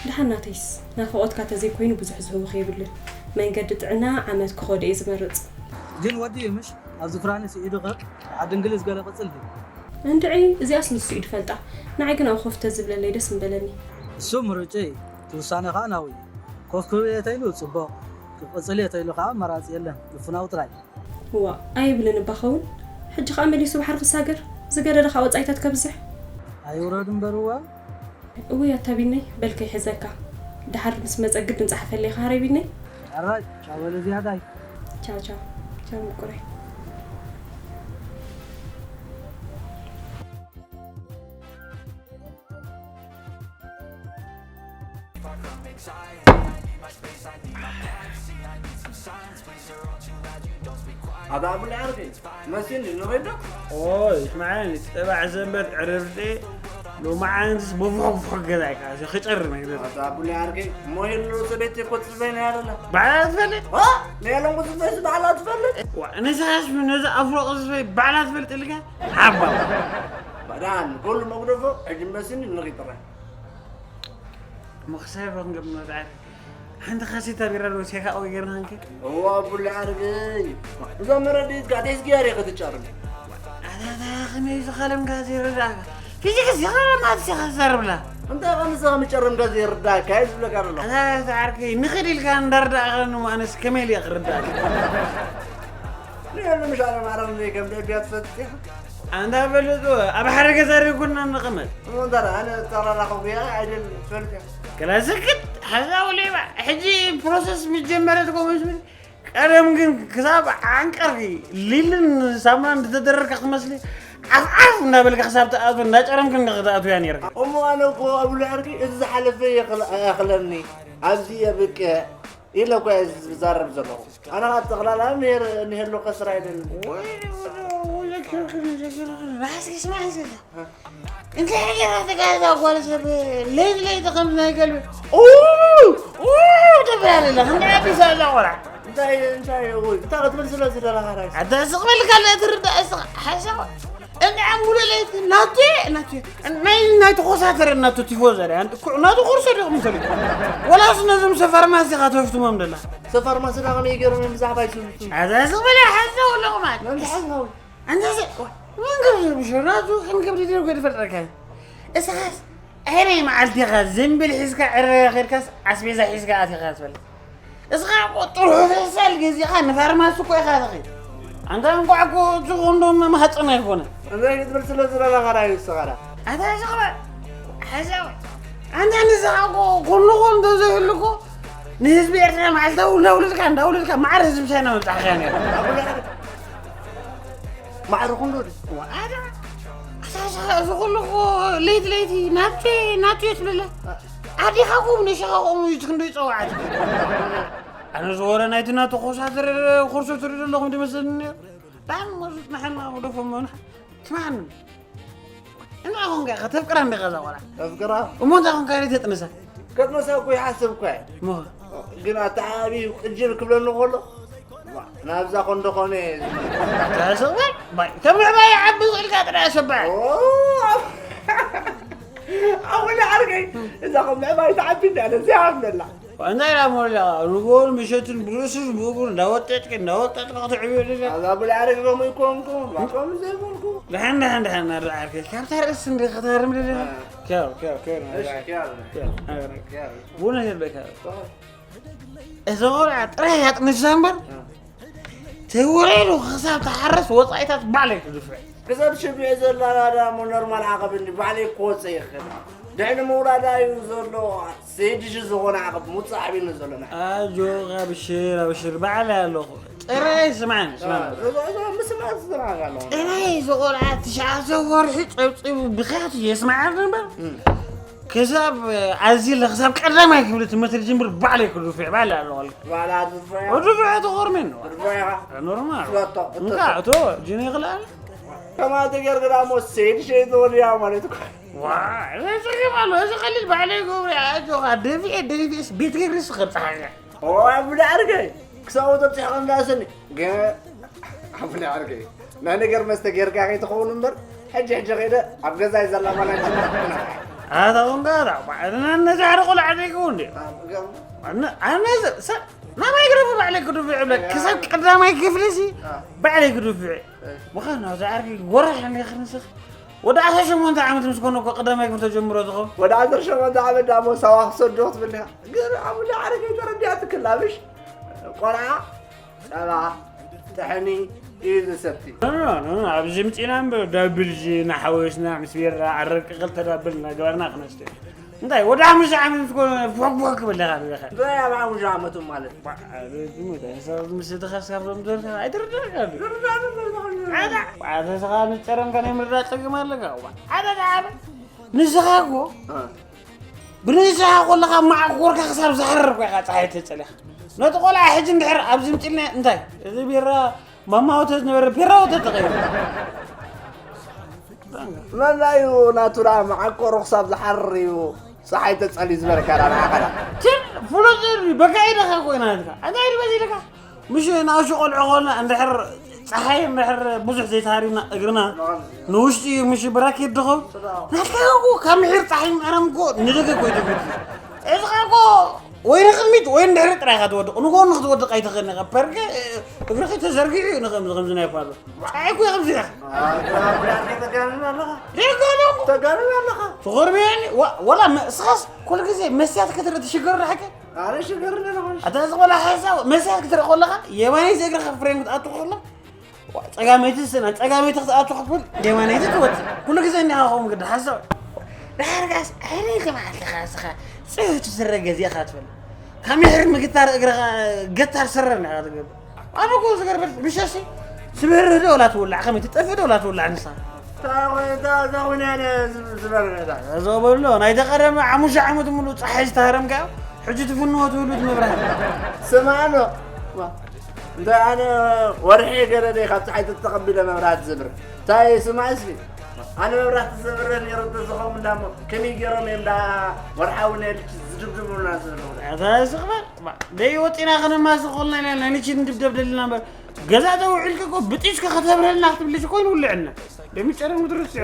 ደሓን ናተይስ፣ ናፍቖትካ ተዘይኮይኑ ብዙሕ ዝህቡኺ የብሉን። መንገዲ ጥዕና ዓመት ክኸዶ እየ ዝመርጽ። ግን ወዲ እዩ ምሽ? ኣብዚ ፍራንስ ኢዱ ኸ ዓዲ እንግሊዝ ገለ ቅጽል ድዩ? እንድዒ፣ እዚኣስ ንሱ እዩ ድፈልጣ። ንዓይ ግን ኣብ ኮፍ ተዝብለለይ ደስ ምበለኒ። እሱ ምርጭ እዩ፣ እቲ ውሳነ ኸኣ ናው እዩ። ኮፍ ክብል እየ ተይሉ ጽቡቕ፣ ክቕጽል እየ ተይሉ ኸኣ ኣማራጺ የለን፣ ምፍናው ጥራይ። እዋ፣ ኣይብልን እባ ኸውን። ሕጂ ኸኣ መሊሱ ባሕሪ ክሳገር፣ ዝገደደ ኸኣ ወጻኢታት ከብዝሕ። ኣይውረድ እምበር እዋ። እውይ ኣታ ቢነይ፣ በል ከይሕዘካ። ደሓር ምስ መጸ ግድን ጸሓፈለይ ኸኣ ቢነይ። ሕራይ፣ ቻው በለ ዝያዳይ። ቻው ቻው። ቻው ምቁረይ። ኣታ ኣቡለ ዓርኪ መሲኒ ንኸይዶ ኦይ ስምዓኒ፣ ጽባሕ ዘንበት ዕርፍቲ ሎማዓንትስ ብፉሕፉሕ ገዛ ኣይከኣልሲ ክጨሪ መግለጺ። ኣታ ኣቡለ ዓርኪ እሞ የሎ ሰበይቲ እኮ ትጽበይ ነያ ደላ። ባዕላ ትፈልጥ? ዋ፣ ነየሎም ክትጽበይስ ባዕላ ትፈልጥ? ዋ፣ ንስኻስ ነዚ ኣፍሮ ክትጽበይ ባዕላ ትፈልጥ ኢልካ? ሓባ። ባዳን ኩሉ መጉደፎ ሕጂ መሲኒ ንኺጥረ። እሞ ክሳብ ክንገብር መብዓር ሓንቲ ካሴታ ቢራ ዶ ሴካ ወይ ገርና ንከ እዋ ቡላ ኣርገይ እዛ መረዲት ጋዴስ ጊያር ክትጫርም ኣታታ ከመይ ዝኸለምካ ዘይረዳእካ ፊዚክስ ይኸለማ ትሴኻ ዝዛርብላ እንታይ ቐንሰ ምጨርምካ ዘይርዳእካ እየ ዝብለካ ኣለኹ ኣታታ ዓርከይ ንኽድ ኢልካ እንዳርዳእኻኒ እሞ ኣነስ ከመይ ኢለ ክርዳእካ ንየሉ ምሽ ኣነ ማረም ዘይከም ደቢያ ትፈትሕ ኣንዳ በለጡ ኣብ ሓደ ገዛ ርጉና ንቕመጥ እሞ እንታ ኣነ ተራራኸ ጉያ ኣይደል ትፈልጥ ክላስክት ሓዛው ሌባ ሕጂ ፕሮሰስ ምጀመረት ኮመስምን ቀደም ግን ክሳብ ዓንቀርኪ ሊልን ሳሙናን ዝተደረርካ ክትመስሊ ዓፍ ዓፍ እንዳበልካ ክሳብ ትኣትዎ እንዳጨረምኪ እንካ ክትኣትውያ ነይርካ። እሞ ኣነ እኮ ኣብ ልዕርኪ እቲ ዝሓለፈ የኽል- ኣያኽለኒ ኣብዚ የብቅዕ ኢለ እኮ እየ ዝዛረብ ዘለኹ። ኣነ ኸዓ ጠቕላላ ምሄር ንሄሉ ከስራ ኣይደልን። ወይ ወደ- ወይ ዘኪርክን ዘኪርክን ራስኪ ስማዕ ዘላ እንታይ ገይራ ተጋዛ ጓል ሰብ ለይቲ ለይቲ ከም ናይ ገልቢ ኡ ኡ ትብል ኣላ። እንታይ ኣቢሳ እዛ ቆልዓ? እንታይ እንታይ ወይ እንታይ ክትብል ስለ ዝደለኻ ራይ ኣታ ስቕ በልካ ኣለ ትርዳእ እስኻ ሓሳብ እንድዓ ሙሉ ለይቲ ናቱ ናቱ ናይ ናይ ተኾሳተረ ናቱ ቲፎ ዘረ ኩዕ ናቱ ኮርሶ ዲኹም ሰሉ ወላስ ነዞም ሰፋርማሲ ኻተፍትሞም ደላ ሰፋርማሲ ዳ ከመይ ገይሮም እዮም ብዛዕባ ይስምቱ ኣታ ስቕ በላ ሓሳብ ኣለኹም ኣታ መን ሓሳብ ኣንተ መንገድ ብሸራቱ ከም ከብዲ ደርጎ ይፈልጠካ እስኻስ ኣየናይ መዓልቲ ኢኻ ዘንቢል ሒዝካ ዕረ ኸድካስ ኣስቤዛ ሒዝካ ኣቲኻ ትፈልጥ እስኻ እኮ ጥርሑ ፌስታል ገዚኻ ንፋርማሲ እኮ ኢኻ ትኺድ ኣንታ እንቋዕ እኮ እቲ ኮንዶም መማህፀን ኣይኮነ እንታይ ክትብል ስለ ዝደለኻ ዳዩ እስኻ ዳ ኣታ ዝኽበ ሓሳብ ኣንታ ንስኻ እኮ ኮንዶም እንተዘይህሉ እኮ ንህዝቢ ኤርትራ መዓልታዊ እንዳውለድካ እንዳውለድካ ማዕረ ህዝቢ ቻይና መብጻሕካ ነይሩ ማዕረ ኩንዶ ድዩ? ዋዳ ኣሳሳ እዚ ኩሉ እኮ ለይቲ ለይቲ ናቱ ናቱ እየ ትብለለ ኣዴኻ እኮ ንሽኻ ከምኡ እዩ ክንዶ ይፀዋዓት ኣነ ዝወረ ናይቲ ናቱ ኮሳትር ኮርሶ ትርኢ ዘለኹም ድመስለኒ ነይሩ ዳን መሱት ንሕና ወደፎም መምንሕ ትማን እንታይ ኾንካ ኢኻ ተፍቅራ እንዲኻ እዛ ቆልዓ ተፍቅራ እሞ እንታይ ኾንካ ኢለ ተጥንሳ ከጥንሳ እኮ ይሓስብ እኳ እየ እሞ ግን ኣተዓባቢ ቅጅል ክብለኒ ከሎ ናብዛ ኮንዶ ኾነ ተሰወር ባይ ከም ምዕባይ ዓቢ ስእልካ ጥራይ ኣሸባዕ ኣወለ ዓርከይ እዛ ከም ምዕባይ ተዓቢ እንዳለ እዚኣ ኣምነላ እንታይ ኢላ ሞላ ንጎን ምሸትን ብርእሱን ብእግሩ እንዳወጠጥክ እንዳወጠጥክ ክትዕብዮ ደለ ኣዛ ብላ ዓርከይ ከምኡ ይኮንኩ ከምኡ ዘይኮንኩ ድሓን ድሓን ድሓን ናዳ ዓርከይ ካብታ ርእስ እንዲ ከተርም ደለ ኪያው ኪያው ኪያው እሺ ኪያው ኪያው ቡነ ሄበካ እዚ ቆልዓ ጥራይ ኣጥንሳ እምበር ተወሪዱ ክሳብ ተሓረስ ወፃኢታት ባዕለይ ክድፍዕ ክሳብ ሽቢዕ ዘላ ናዳ እሞ ኖርማል ዓቐብ እንዲ ባዕለይ ክወፅእ ይኽእል ድሕሪ ምውላዳ እዩ ዘሎ ሰይድሽ ዝኾነ ዓቐብ ምውፃእ ዓብይነት ዘሎ ናይ ኣጆኻ ብሽር ኣብሽር ባዕለይ ኣለኹ ጥራይ ስማዕኒ ስማዕኒ እዞ እዞ ምስማዕ ዝስማዕ ኣለኹ ጥራይ እዚ ቆልዓ ትሽዓተ ወርሒ ፀብፂቡ ብኽያት የስማዓኒ እምበር ክሳብ ኣዝለ ክሳብ ቀዳማይ ክፍሊ ትምህርቲ ዝጅምር ባዕለይ ክድፍዕ ባዕለ ኣለዋል ባላ ዝፈያ ወድፍዕ ተቆርሜን ነው ዝፈያ ኖርማል ወጣ እንካ እቶ ጅኒ ይኽላል ከማተ ገርግራ ሞ ሰይድ ሸይት ወድያ ማለት እኮ ዋ እዚ ጸገም ኣሎ እዚ ቀሊል ባዕለይ ገብሪ ኣጆኻ ደፊኤ ደፊኤስ ቤት ገርስ ክብጽሓካ ዋ ብዳዕርገ ክሳብ ተብጽሕኻ እንዳስኒ ገ ብዳዕርገ ናይ ነገር መስተ ጌርካ ከይትኸውን እምበር ሕጂ ሕጂ ኸይደ ኣብ ገዛይ ዘላ ማናጅ ኣታ ወንጋራ ባዕልና ነዛ ሓደ ቆልዓ ዘይከው እንዲ ኣነ ሰብ ናባይ ግረፉ ባዕለይ ክድፍዕ ይብለ ክሳብ ቀዳማይ ክፍሊ ሲ ባዕለይ ክድፍዕ ምዃኑ ኣብዚ ዓርኪ ጎራሕ እንዲ ክንስኽ ወደ ዓሰርተ ሸሞንተ ዓመት ምስ ኮነ እኮ ቀዳማይ ክፍሊ ተጀምሮ ዝኸውን ወደ ዓሰርተ ሸሞንተ ዓመት ዳሞ ሳዋ ክሰዶ ክትብል ዲኻ ግን ኣብ ወደ ዓርኪ ተረዲኣ ትክላብሽ ቆልዓ ጸባ ጥሕኒ እዩ ዝሰቲ ኣብዚ ምፂና እምበር ዳብል ጂ እናሓወስና ምስ ቤራ ኣረቂ ክልተ ዳብል እናገበርና ክነስተ እንታይ ወደ ሓሙሽተ ዓመት ምስ ኮነ ፉሕክ ፉሕክ ክብል ኢኻ ርኢኻ እንታይ ኣብ ሓሙሽተ ዓመቱ ማለት ምስቲ ተኸስካፍሎም ደርካ ኣይትርዳእካ ኣተስኻ ምስ ጨረምካ ናይ ምርዳእ ፀገም ኣለካ ሓደ ሓደ ንስኻ እኮ ብንስኻ ከለኻ መዓኮርካ ክሳብ ዝሓርር እኮ ኢኻ ፀሓይ ተፀሊኻ ነቲ ቆልዓ ሕጂ እንድሕር ኣብዚ ምፅልና እንታይ እዚ ቢራ ማማ ወተት ነበረ ቢራ ወተት ተቐይሩ መላ እዩ ናቱ ደኣ መዓኮሩ ክሳብ ዝሓርር እዩ ፀሓይ ተፀልዩ ዝበለካ ደኣ ንዓኻ ደኣ ትል ፍሉጥ እዩ በቃ ኢለኻ ኮይና ኢልካ እንታይ ኢሉ በዚ ኢልካ ምሽ ንኣሹ ቆልዑ ኾና እንድሕር ፀሓይ እንድሕር ብዙሕ ዘይተሃሪምና እግርና ንውሽጢ እዩ ምሽ ብራኬት ድኸውን ናትካ እኮ ካብ ምሒር ፀሓይ ምዕራም እኮ ንደገ እኮ ይደግፍ እዚ እኮ ወይ ንቕድሚት ወይ ንድሕሪ ጥራይ ኢኻ ትወድቕ ንጎኒ ክትወድቕ ኣይትኽእልን ኢኻ ፐርገ እግርኺ ተዘርጊሑ እዩ ንኸምዚ ከምዚ ናይ ኳሎ ፀሓይ እኮ ከምዚ ኢኻ ተጋንን ኣለኻ ተጋንን ኣለኻ ተጋንን ኣለኻ ትኾርብየኒ ወላ እስኻስ ኩሉ ግዜ መስያት ክትርኢ ትሽገር ሓቂ ኣረ ሽገር ኣለኻ ኣታ ዝኾነ ሓሳብ መስያት ክትርኢ ከለኻ የማነይቲ እግርኻ ፍሬም ክትኣቱ ከሎ ጸጋመይቲ ስና ጸጋመይቲ ክትኣቱ ክብል የማነይቲ ትወጽእ ኩሉ ግዜ እንዲኻ ኸም ግዲ ሓሳብ ድሓር ጋስ ዓይነይቲ መዓልትኻ እስኻ ጽህቱ ስረ ገዚእኻ ትብል ካብ ምሕር ምግታር እግርኻ ገታር ሰረር ንኻ ትገብር። ኣነ እኮ ዝገርመኒ ምሸሲ ስብህርህ ዶ ወላ ትውላዕ፣ ከመይ ትጠፍእ ዶ ወላ ትውላዕ ንሳ? ታወታ ዛውና ዝበረታ እዞ በሎ ናይ ተቐደመ ሓሙሽተ ዓመት ሙሉ ፀሓይ ዝተሃረምካ ሕጂ ትፍንዎ ትብሉት መብራህቲ። ስማኖ እንተ ኣነ ወርሒ ገለ ደ ካብ ፀሓይ ተተቐቢለ መብራህቲ ዝብር እንታይ ስማዕ እስኪ ኣነ መብራህቲ ዘብረ ነይሩ እንተዝኸውን ዳሞ ከመይ ገይሮም እዮም ዳ ወርሓዊ ናይ ልጅ ዝድብድቡና ዘለዉ ኣታ ስቕበል ደይ ወጢና ከነማስቆልና ኢና ናይ ልጅ ንድብደብ ደልና እምበር ገዛ ተውዒልካ እኮ ብጢስካ ከተብረልና ክትብልሽ ኮይኑ ውልዕና ደሚጨረ ምድርስ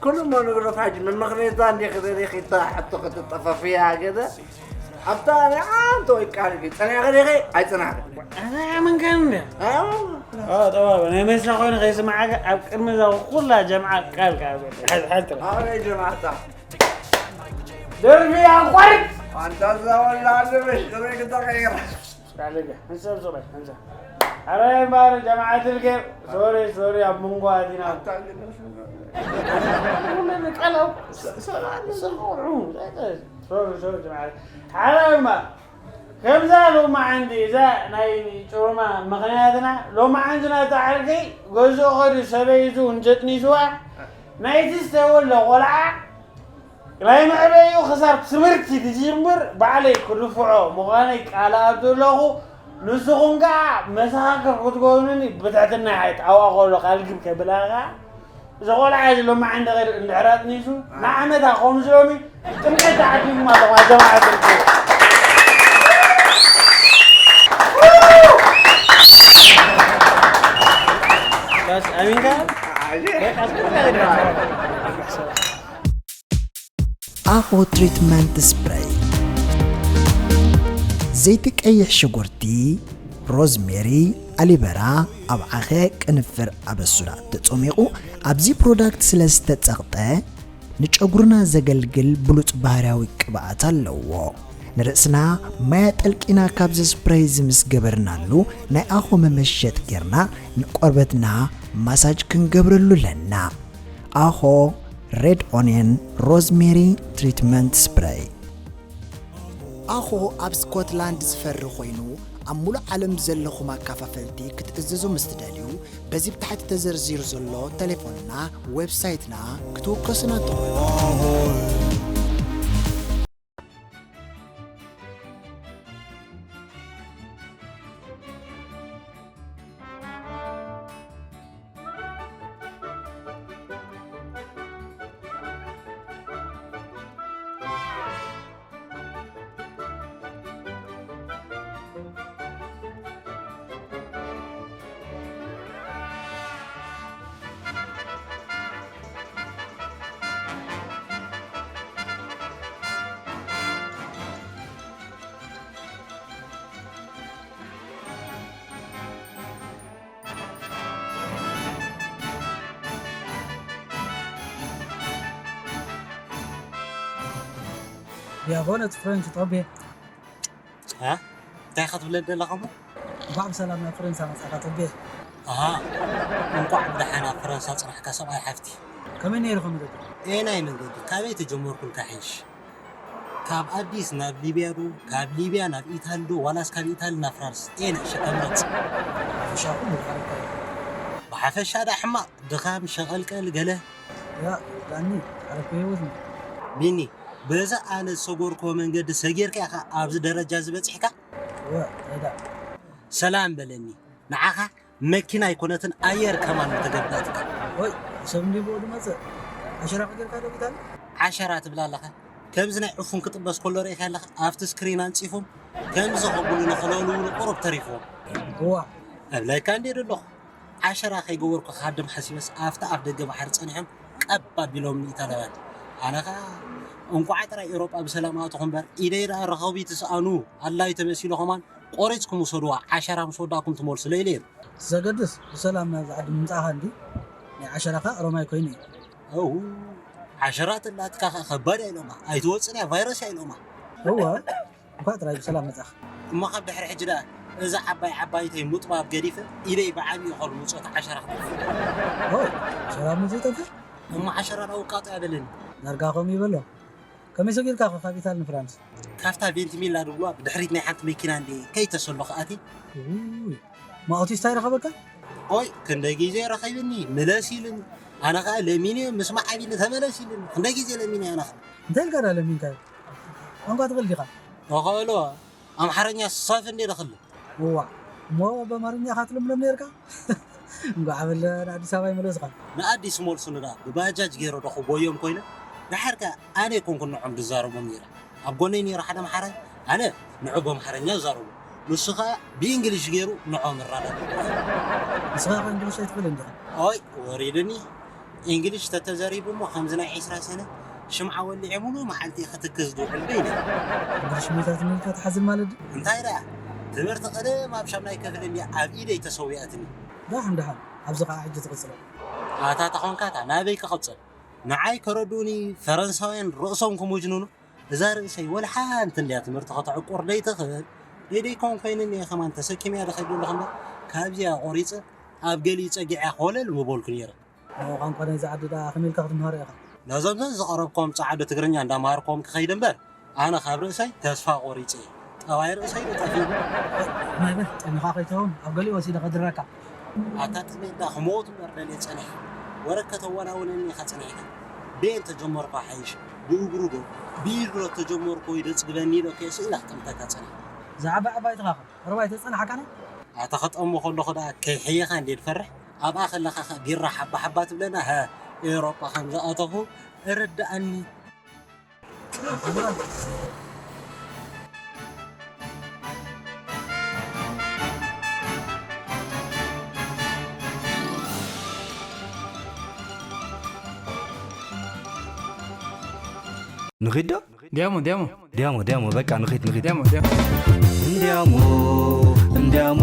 ኩሉ ሞ ንግረፍ ሓጂ መመኽነይታ እንዲ ክደሪኺታ ሕቶ ክትጠፈፍያ ገለ ኣብታ ንዓንተ ወይ ቃል ጸኒዕኺ ዲኺ ኣይጸናሕኺ ኣዛ መንካን እንዲ ጠባበ ናይ መስላ ኮይኑ ከይስምዓካ ኣብ ቅድሚ እዛ ኩላ ጀምዓ ቃል ከኣ ሓዝ ሓዝ ትራ ኣበይ ጀማዕታ ደርቢ ኣቋርጥ ኣንታ እዛ ወላ ኣለ መሽጥሪ ክተቐይራ تعال ارجع انسى بصبعك انسى حرام بقى جماعة الخير سوري سوري يا منقو ادينا سوري سوري جماعة حرام بقى ከምዛ ሎማ ዓንዲ እዛ ናይ ጭሩማ ምኽንያትና ሎማ ዓንዲ ናታ ዓርከይ ገዝኦ ኸዱ ሰበይቱ እንጀጥኒስዋ ናይቲ ዝተወለ ቆልዓ ናይ መዕበይኡ ክሳብ ትምህርቲ ትጅምር ባዕለይ ክድፍዖ ምዃነይ ቃል ኣቱ ኣለኹ። ንስኹም ከኣ መሰኻክር ክትኮኑኒ ብትሕትና ይሓይጥ። ኣብኣ ከሎ ካልግብ ከብላ ከኣ እዚ ቆልዓ እዚ ሎማዓንቲ ከይዱ እንድሕር ኣጥኒሱ ንዓመታ ከምዚ ሎሚ ጥምቀት ተዓዲጉም ኣለኹም ኣጀማዓ ትርጉ ኣሚንካ ኣኾ ትሪትመንት ስፕረይ ዘይቲ ቀይሕ ሽጉርቲ ሮዝሜሪ ኣሊበራ ኣብ ዓኸ ቅንፍር ኣበሱዳ ተጾሚቑ ኣብዚ ፕሮዳክት ስለ ዝተጸቕጠ ንጨጉርና ዘገልግል ብሉጽ ባህርያዊ ቅብኣት ኣለዎ። ንርእስና ማይ ኣጠልቂና ካብዚ ስፕረይ እዚ ምስ ገበርናሉ ናይ ኣኾ መመሸጥ ጌርና ንቆርበትና ማሳጅ ክንገብረሉ ኣለና። ኣኾ ሬድ ኦንየን ሮዝሜሪ ትሪትመንት ስፕረይ። ኣኾ ኣብ ስኮትላንድ ዝፈሪ ኮይኑ ኣብ ሙሉእ ዓለም ዘለኹም ኣካፋፈልቲ ክትእዝዙ ምስ ትደልዩ በዚ ብታሕቲ ተዘርዚሩ ዘሎ ተሌፎንና ዌብሳይትና ክትውከሱና ትኽእሉ። ዲያቆን እቲ ፍሬንች ጦቤ እ? እንታይ ኢኻ ትብለኒ ዘለኻ እሞ? እንቋዕ ብሰላም ናብ ፈረንሳ መጻእካ ጦቤ። ኣሃ እንቋዕ ብደሓን ኣብ ፈረንሳ ጽናሕካ ሰብኣይ ሓፍቲ። ከመይ ነይሩ ከ መገዲ? ኤናይ መገዲ ካበይ ተጀመርኩልካ ይሕይሽ? ካብ ኣዲስ ናብ ሊብያ ዶ ካብ ሊብያ ናብ ኢታሊ ዶ ዋላስ ካብ ኢታሊ ናብ ፍራንስ? ኤና ሸካ ምረጽ። ብሓፈሻ ኩሉ ሓረካ እዩ። ብሓፈሻ ደኣ ሕማቕ ድኻም ሸቐልቀል ገለ። ያ ዳኒ ሓረካ ህይወት ነው። ቢኒ በዚ ኣነ ዝሰገርክዎ መንገዲ ሰጊርካ ኢኻ ኣብዚ ደረጃ እዚ በጺሕካ? እወ፣ እንታይ ደኣ? ሰላም በለኒ። ንዓኻ መኪና ኣይኮነትን ኣየር ከማን ምተገበኣትካ። ወይ፣ ሰብ እንድዩ ብኡ ዝመጽእ? ዓሸራኻ ጌርካ ዶ ኪታን? ዓሸራ ትብል ኣለኻ? ከምዚ ናይ ዕፉን ክጥበስ ከሎ ርኢኻዮ ኣለኻ? ኣብቲ ስክሪን ኣንጺፎም ከምዚ ከብሉ ንኽለውልውሉ ቁሩብ ተሪፍዎም። እዋ። እብለካ እንድየ ደለኹ። ዓሸራ ከይገበርኩ ክሃድም ሓሲበስ ኣብቲ ኣፍ ደገ ባሕሪ ጸኒሖም ቀብ ኣቢሎምኒ ኢታላውያን። ኣነ ኸኣ እንቋዕ ጥራይ ኤውሮጳ ብሰላም ኣእተኹ እምበር ኢደይ ደኣ ረኸቢት ትስኣኑ ኣላዩ ተመሲሉ ኸማን ቆሪጽኩም ውሰድዋ ዓሸራ ምስ ወዳእኩም ትመልሱለይ ኢለ ነይረ። ዘገድስ ብሰላም ናብዚ ዓዲ ምምጻእኻ እንድዩ ናይ ዓሸራኻ ሮማይ ኮይኑ እዩ። ኣው ዓሸራ ተላትካ ኸኣ ከባድ እያ ኢሎማ ኣይትወጽን እያ ቫይረስ እያ ኢሎማ። እወ እንኳዕ ጥራይ ብሰላም መጻኻ። እሞ ካብ ድሕሪ ሕጂ ደኣ እዛ ዓባይ ዓባይተይ ምጥባብ ገዲፈ ኢደይ ብዓብዩ ካብ ምጾት ዓሸራ ክጠፍእ። ኦይ፣ ሰላም ዘይጠፍእ? እሞ ዓሸራ ደኣ ውቃጦ እያ በለኒ። ዳርጋ ከምኡ ይበሎ። ከመይ ሰጊርካ ኸ ካብ ኢታሊ ንፍራንስ? ካብታ ቬንቲሚላ ድብልዋ ብድሕሪት ናይ ሓንቲ መኪና እንዲ ከይተሰሎ ክኣቲ። ውይ፣ ማ ኣውቲስታ ይረኸበካ? ኦይ፣ ክንደይ ግዜ ረኸይብኒ፣ ምለስ ኢሉኒ። ኣነ ኸኣ ለሚንዮ ምስ መዓቢኒ ተመለስ ኢሉኒ። ክንደይ ግዜ ለሚንዮ ኣነ ኸኣ። እንታይ ኢልካ ደኣ ለሚንካዮ? ቋንቋ ትኽእል ዲኻ? ተኸእሎ፣ ኣምሓርኛ ሳፍ እንዴ ደኽልም። እዋእ፣ እሞ ብኣማርኛ ኢኻ ትልምለም ነይርካ? እንኳዕ በለ ንኣዲስ ኣበባ ይመለስኻ። ንኣዲስ መልሱኒ ደኣ ብባጃጅ ገይረ ዶ ክጎዮም ኮይነ? ደሓር ከኣ ኣነ ኣይኮንኩን ንዖም ዝዛረቦም ነይረ። ኣብ ጎነይ ነይሩ ሓደ ኣምሓራይ፣ ኣነ ንዑ ብኣምሓርኛ እዛረቦ። ንሱ ከኣ ብእንግሊሽ ገይሩ ንዖም ይራዳዳእ። ንስኻ ከ እንግሊሽ ኣይትኽእልን ዲኻ? ኦይ፣ ወሪዱኒ። እንግሊሽ ተተዘሪቡ እሞ ከምዚ ናይ ዒስራ ሰነ ሽምዓ ወሊዐ ሙሉ መዓልቲ ክትክዝ ዝውዕል በይነ። እንግሊሽ ሜታትኒ ኢልካ ትሓዝን ማለት ድዩ? እንታይ ደኣ? ትምህርቲ ቀደም ኣብ ሻምናይ ክፍሊ እንድያ ኣብ ኢደይ ተሰዊኣትኒ። ደሓን ደሓን፣ ኣብዚ ኸዓ ሕጂ ትቕጽሎ። ኣታ ተኾንካ እታ ናበይ ክቕጽል? ንዓይ ከረድኡኒ ፈረንሳውያን ርእሶም ክሙጅኑኑ። እዛ ርእሰይ ወላ ሓንቲ እንድያ ትምህርቲ ከተዕቁር ደይትኽእል። ደይደይኮን ኮይኑኒ እየ ከማን ተሰኪመያ ዶ ከይዱ ኣለኹ እምበር ካብዚኣ ቆሪጸ ኣብ ገሊኡ ጸጊዐ ኮለል ምበልኩ ነይረ። ቋንቋ ናይዚ ዓዲ ደኣ ከመይ ኢልካ ክትምሃሮ ኢኻ? ነዞም ዘዝቐረብኮም ጸዓዱ ትግርኛ እንዳምሃርኮም ክኸይድ እምበር፣ ኣነ ካብ ርእሰይ ተስፋ ቆሪጸ እየ። ጠባይ ርእሰይ ዶ ጠፊኡ? ማይ በል፣ ጠሚኻ ከይትኸውን፣ ኣብ ገሊኡ ወሲደ ከድረካ። ኣታ ጥሜት ደኣ ክመውት እምበር ደልየ ጸኒሐ። ወረ ከተወናውነኒ ኢኻ ጸኒሕካ። ብኤን ተጀመርኳ ሓይሽ፣ ብእግሩ ዶ፣ ብኢዱ ዶ ተጀመርኩ ወይ ዶ ጽግበኒ ኢለ ከየስኢለ ክጠምተካ ጸኒሐ። ዝዓባ ዕባ ኣይትኻኸል። ርባይ ተጸናሓካና? ኣታ ክጠሙ ከለኹ ደኣ ከይሕየኻ እንዴ ዝፈርሕ፣ ኣብኣ ከለኻ ኸ ቢራ ሓባ ሓባ ትብለና፣ ሃ፣ ኤውሮጳ ከም ዝኣተኹ እርድኣኒ። ንኺድ ዶ? ዲያሞ፣ ዲያሞ። ዲያሞ፣ ዲያሞ፣ በቃ ንኺድ፣ ንኺድ። ዲያሞ፣ ዲያሞ። እንዲያሞ፣ እንዲያሞ፣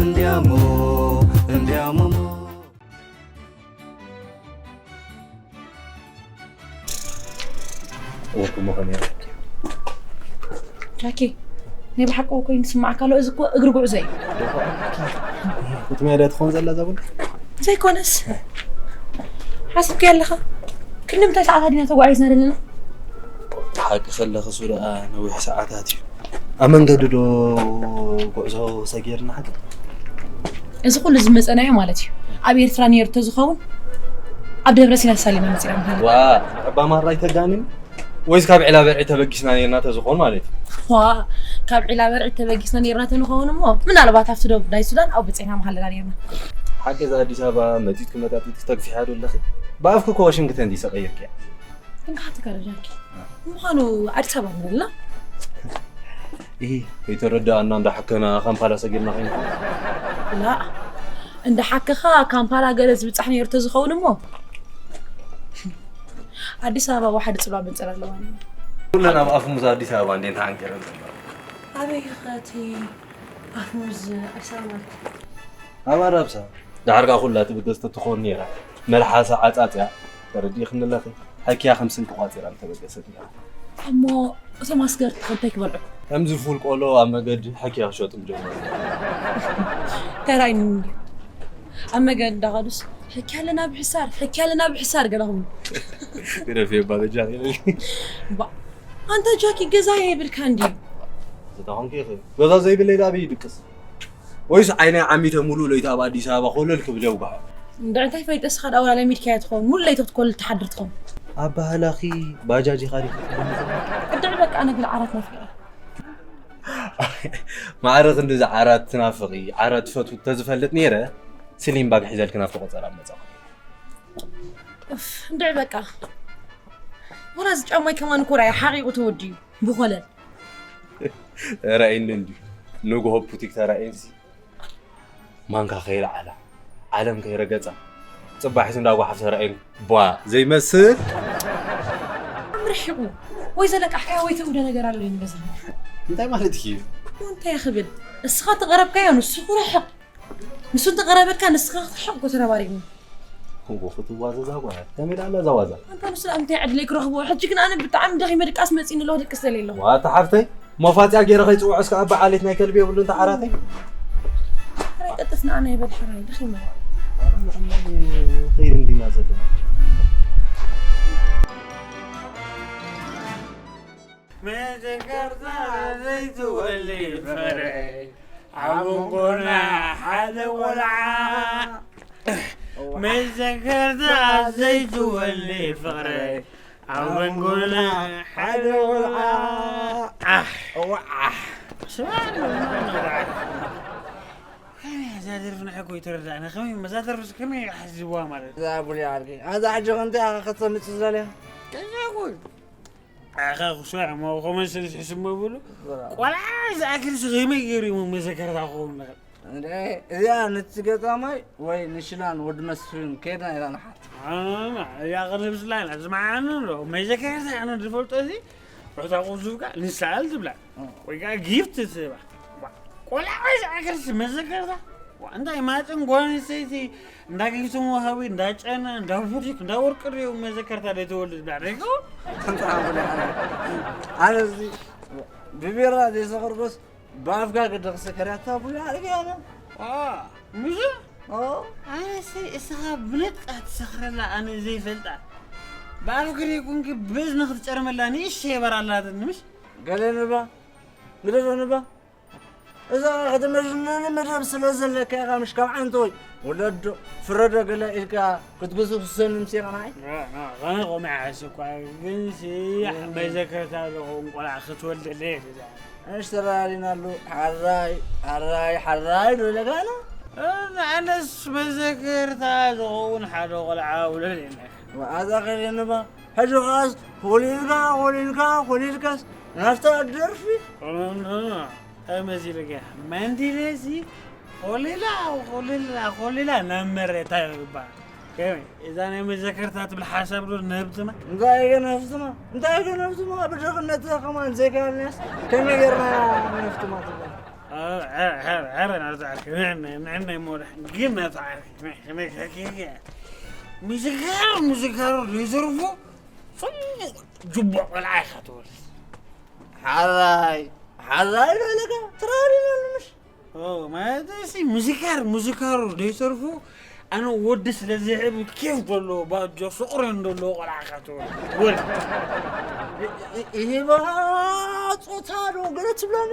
እንዲያሞ፣ እንዲያሞ። ወርቁ መኾን እያ። ጃኪ፣ ናይ ብሓቂ እኮ ይስማዓካ ኣሎ፣ እዚ እኮ እግሪ ጉዕዞ እዩ። እቲ መያዳ ትኸውን ዘላ እዛ ቡን? ዘይኮነስ፣ ሓስብካዮ ኣለኻ? ክንዲ ምንታይ ሰዓታት ዲና ተጓዒዝና ዘለና? ሓቂ ከለኺ እሱ ደኣ ነዊሕ ሰዓታት እዩ። ኣብ መንገዲ ዶ ጉዕዞ ሰጊርና ሓቂ? እዚ ኩሉ ዝመጸናዮ ማለት እዩ። ኣብ ኤርትራ ነይሩ ተዝኸውን፣ ኣብ ደብረ ሲና ተሳሊምና መጺና ምኾና። ዋ፣ ንዕባ ማራ ኣይተጋንን። ወይስ ካብ ዒላ በርዒ ተበጊስና ነይርና ተዝኾን ማለት እዩ? ዋ፣ ካብ ዒላ በርዒ ተበጊስና ነይርና ተንኸውን እሞ፣ ምናልባት ኣብቲ ዶብ ናይ ሱዳን ኣብኡ በጺሕና ምሃለና ነይርና። ሓቂ እዛ ኣዲስ ኣበባ መጺትኪ መጣጢትኪ ተግፊሓ ዶ ኣለኺ? ብኣፍኪ እኮ ዋሽንግተን ዲሲ ቀይርክያ። እንካ ሓትካ ዶ ጃኪ? ንምዃኑ ኣዲስ ኣበባ ንበልና? ኢሂ፣ ከይተረዳኣና እንዳሓከና ካምፓላ ሰጊርና ከይንኮን? ላ፣ እንዳሓከኻ ካምፓላ ገለ ዝብጻሕ ነይሩ ተዝኸውን እሞ፣ ኣዲስ ኣበባ ወሓዲ ጽልዋ መንጸር ኣለዋ። ኩለን ኣብ ኣፍሙዝ ኣዲስ ኣበባ እንዴ እንተዓንቂረን ዘለዋ። ኣበይ ኸ እቲ ኣፍሙዝ ኣዲስ ኣበባ ማለት? ኣብ ኣራብሳ። ደሓር ከኣ ኩላ ትብገስ ተትኾን ነይራ። መልሓሳ ዓጻጽያ፣ ተረዲእክኒ ኣለኺ። ሓኪያ ከም ስንቂ ቋጺራ ምተበገሰት ነይራ። እሞ እቶም ኣስገርቲ ከ እንታይ ክበልዑ? ከምዚ ፉል ቆሎ ኣብ መገዲ ሓኪያ ክሸጡ ምጀመሩ። ተራይኒ እንድዩ። ኣብ መገዲ እንዳኸዱስ፣ "ሕኪ ኣለና ብሕሳር፣ ሕኪ ኣለና ብሕሳር" ገለ ክብሉ። ግደፊ እባ በጃኺ። ባ-፣ ኣንታ ጃኪ ገዛ የብልካ እንድዩ? ዝተኾንኪ ኢኺ። ገዛ ዘይብለይ ዳበይ ይድቅስ? ወይስ ዓይነይ ዓሚተ ሙሉእ ለይቲ ኣብ ኣዲስ ኣበባ ኮለል ክብል የውግሖ? እንድዒ እንታይ ፈሊጠ፣ እስኻ ደኣ ወላ ለሚድካያ ትኸውን፣ ሙሉእ ለይቲ ክትኮልል ትሓድር ትኸውን። ኣባህላኺ ባጃጅ ኢኻ ዲኺ ትብለኒ ዘለኺ? እንድዒ በቃ ኣነ ግን ዓራት ናፊቐ። ማዕረ ክንድዚ ዓራት ትናፍቒ፣ ዓራት ትፈትዊ ተዝፈልጥ ነይረ፣ ስሊም ባግ ሒዘልኪ ናብቲ ቆጸራ ምመጻኹ። እፍ፣ እንድዒ በቃ። ወላ እዚ ጫማይ ከማን እኮ ራእየ ሓቒቑ ተወዲኡ፣ ብኾለል። ተራእየኒ እንድዩ። ንግሆ ቡቲክ ተራእየንሲ፣ ማንካ ከይለዓላ፣ ዓለም ከይረገጻ፣ ጽባሒት እንዳጓሓፍ ተራእየኒ። ቧ፣ ዘይመስል? ርሒቑ። ወይ ዘለቃሕካዮ ወይ ተውደ ነገር ኣሎ እዩ ንገዛ። እንታይ ማለት እዩ? እንታይ ክብል? እስኻ ተቐረብካዮ፣ ንሱ ክርሕቕ። ንሱ እንተቐረበልካ፣ ንስኻ ክትርሕቕ እኮ ተረባሪብና። እዎ፣ ክትዋዘዛ ጓል። ከመይ ደኣ ኣላ እዛ ዋዛ? ኣንታ ንሱ ደኣ እንታይ ዕድለይ ክረኽቦ? ሕጂ ግን ኣነ ብጣዕሚ ደኺመ ድቃስ መጺእኒ ኣለኹ፣ ድቅስ ደልየ ኣለኹ። ዋታ ሓፍተይ፣ መፋጽያ ገይረ ከይጽውዖ እስከ ኣባ ዓሌት ናይ ከልቢ የብሉን ተዓራተይ። ሕራይ ቀጥፍ ንኣና ይበል ሕራይ፣ ደኺመ። ከይድ እንዲና ዘለና። መዘከርታ ዘይትወሊ ፍቕረይ፣ ኣብ መንጎና ሓደ ቆልዓ። መዘከርታ ዘይትወሊ ፍቕረይ፣ ኣብ መንጎና ሓደ ቆልዓ። ኣሕ። እዋ፣ ኣሕ። ስማዕ፣ ከመይ እዛ ደርፊ ንዓይ እኮ ይተረዳእና። ከመይ መዛ ደርፊ ከመይ ሓሲብዋ ማለት? እዛ ቡሊ ዓርኪ። ኣዛ ሕጂ ከምቲ ኣኻ ከተምጽእ ዘለያ? ከዛ እኮ። ኣኻ ኩስዕ እሞ ኮመን ስለ ዝሕስሞ ይብሉ። ቆልዓ ዝኣክል ሲ ከመይ ገይሩ እሞ መዘከርታ ክኸውን ይኽእል? እንደ እዚኣ ነቲ ገጣማይ ወይ ንሽላን ወዲ መስፍን ከይድና ኢና ንሓት። ኣነ እዚኣ ክንብስላ ኢና ዝመዓኑ ኣሎ። መዘከርታ ኣነ ዝፈልጦ እዚ ሩታ ቁዙብካ ንስኣል ትብላ። እ። ወይ ከዓ ጊፍት ትህባ። ዋ፣ ቆልዓ ወይ ዝኣክል ሲ መዘከርታ? ዋ፣ እንታይ ማፅን ጓል ኣንስተይቲ እንዳ ጊፍት መውሃቢ፣ እንዳ ጨና፣ እንዳ ቡቲክ፣ እንዳ ወርቂ ድዩ መዘከርታ ዘይተወልድ ብላ ደገው? ኣንታ ኣቡነ ኣነ፣ ኣነ እዚ ብቢራ ዘይሰኸርኩስ ብኣፍካ ግዲ ክስከር እያ፣ ኣታ ኣቡነ ኣረጋዊ ኣነ። ዋ፣ ምሽ? ኦ። ኣነሲ እስኻ ብነጻ ትሰኽረላ ኣነ ዘይፈልጣ። ብኣፍኪ ደይኮንኪ ብእዝንኺ ትጨርመላ ንእሽተይ የበር ኣላትኒ፣ ምሽ? ገለ ንባ፣ ግደፈ ንባ። እዛ ከተመዝነኒ መደብ ስለ ዘለካ ኢኻ፣ ምሽ ካብ ዓንተወይ። ወለዶ፣ ፍረዶ ገለ ኢልካ ክትግዝፍ ዝሰምም ሲ ቐናይ? ና፣ ና፣ ቐነ ቆመ ይሓስብ እኳ፣ ግን ሲ መዘከርታ ዝኾን ቆልዓ ክትወልደለይ እየ ዝዛረብ። ኣነሽ ተራሪናሉ፣ ሓራይ፣ ሓራይ፣ ሓራይ ዶ ኢለካ ና? እ፣ ኣነስ መዘከርታ ዝኸውን ሓደ ቆልዓ ውለድ የለን። መኣዛ ከደንባ፣ ሕጂ ኸኣስ ኮሊልካ፣ ኮሊልካ፣ ኮሊልካስ ናፍታ ደርፊ? ኖ፣ ኖ፣ ኖ። እንታይ መሲልካ? መንዲለሲ ኮሊላ፣ ኮሊላ፣ ኮሊላ ናብ መሬታ ይግባእ። ከመይ? እዛ ናይ መዘከርታ ትብል ሓሳብ ዶ ነብትማ? እንታይ ገ ነብትማ? እንታይ ገ ነብትማ? ብድኽነት ከማን ዘይከኣልናስ ከመይ ጌርና ነብትማ ትብል? ኧረ፣ ኧረ፣ ኧረ፣ ኧረ፣ ናብዛ ዓርኪ፣ ንዕነ፣ ንዕነ ይመወዳሕ። ግን ናብዛ ዓርኪ፣ ንዕነ፣ ንዕነ፣ ምዝካር፣ ምዝካሩ ዘይተርፎ፣ ጽቡቕ ጅቡቕ ቆልዓ ኢኻ ትወልድ። ሓራይ፣ ሓራይ ዶ ኢለካ? ትራሪ ዶ ምሽ? ኦ፣ ማለት እሲ ምዝካር፣ ምዝካሩ ዘይተርፎ፣ ኣነ ወዲ ስለ ዝሕብ ኬፍ ዘለዎ፣ ባጆ ስቑሪ ዘለዎ ቆልዓ ኢኻ ትወልድ። ወልድ። እ-፣ እ-፣ ይሄ ባ ጾታ ዶ ገለ ትብላኒ?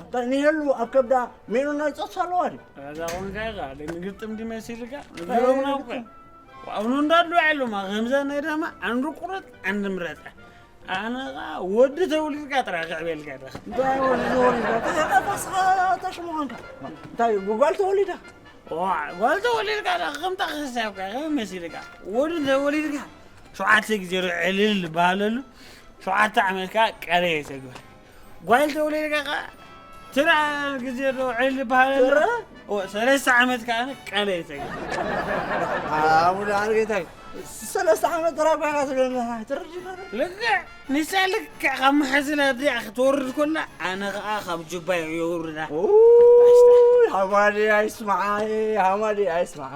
ኣታ ንሄሉ ኣብ ከብዳ ሜኑ ናይ ጾታ ኣለዋ ድዩ? እዛ ኾንካ ኢኻ፣ ንግጥም ድዩ መሲልካ? ንግሮምና እኮ። ዋው፣ ኑ እንዳሉ ያሉ ማ፣ ከምዛ ናይ ደማ፣ አንዱ ቁረጥ፣ አንድ ምረጥ። ኣነ ኸኣ ወዲ ተወሊድካ ጥራይ ክዕብየልካ ደኸ። እንታይ ወዲ ተወሊድካ? እንታይ ኸኣ ፋስኻ ተሽሙ ኾንካ? እንታይ ጓል ተወሊዳ? ዋ፣ ጓል ተወሊድካ ዳ፣ ከምታ ክሳብካ፣ ከመይ መሲልካ? ወዲ ተወሊድካ፣ ሸውዓተ ግዜ ዶ ዕልል በሃለሉ፣ ሸውዓተ ዓመት ከኣ ቀለየ ተግበር። ጓል ተወሊድካ ከኣ፣ ትራ ግዜ ዶ ዕልል በሃለሉ፣ ትራ? ኦ፣ ሰለስተ ዓመት ከኣ ቀለየ ተግበር። ኣቡነ ኣርጌታይ፣ ሰለስተ ዓመት ጥራይ እኳ ኢኻ ትብለኒ፣ ትርድእ ዶ? ልክዕ፣ ንሳ ልክዕ ካብ መሓዝና ኣዲኣ ክትወርድ ኮላ፣ ኣነ ኸኣ ካብ ጁባይ የውርዳ። ኡይ፣ ሃማዲ ኣይስምዓ፣ ሃማዲ ኣይስምዓ።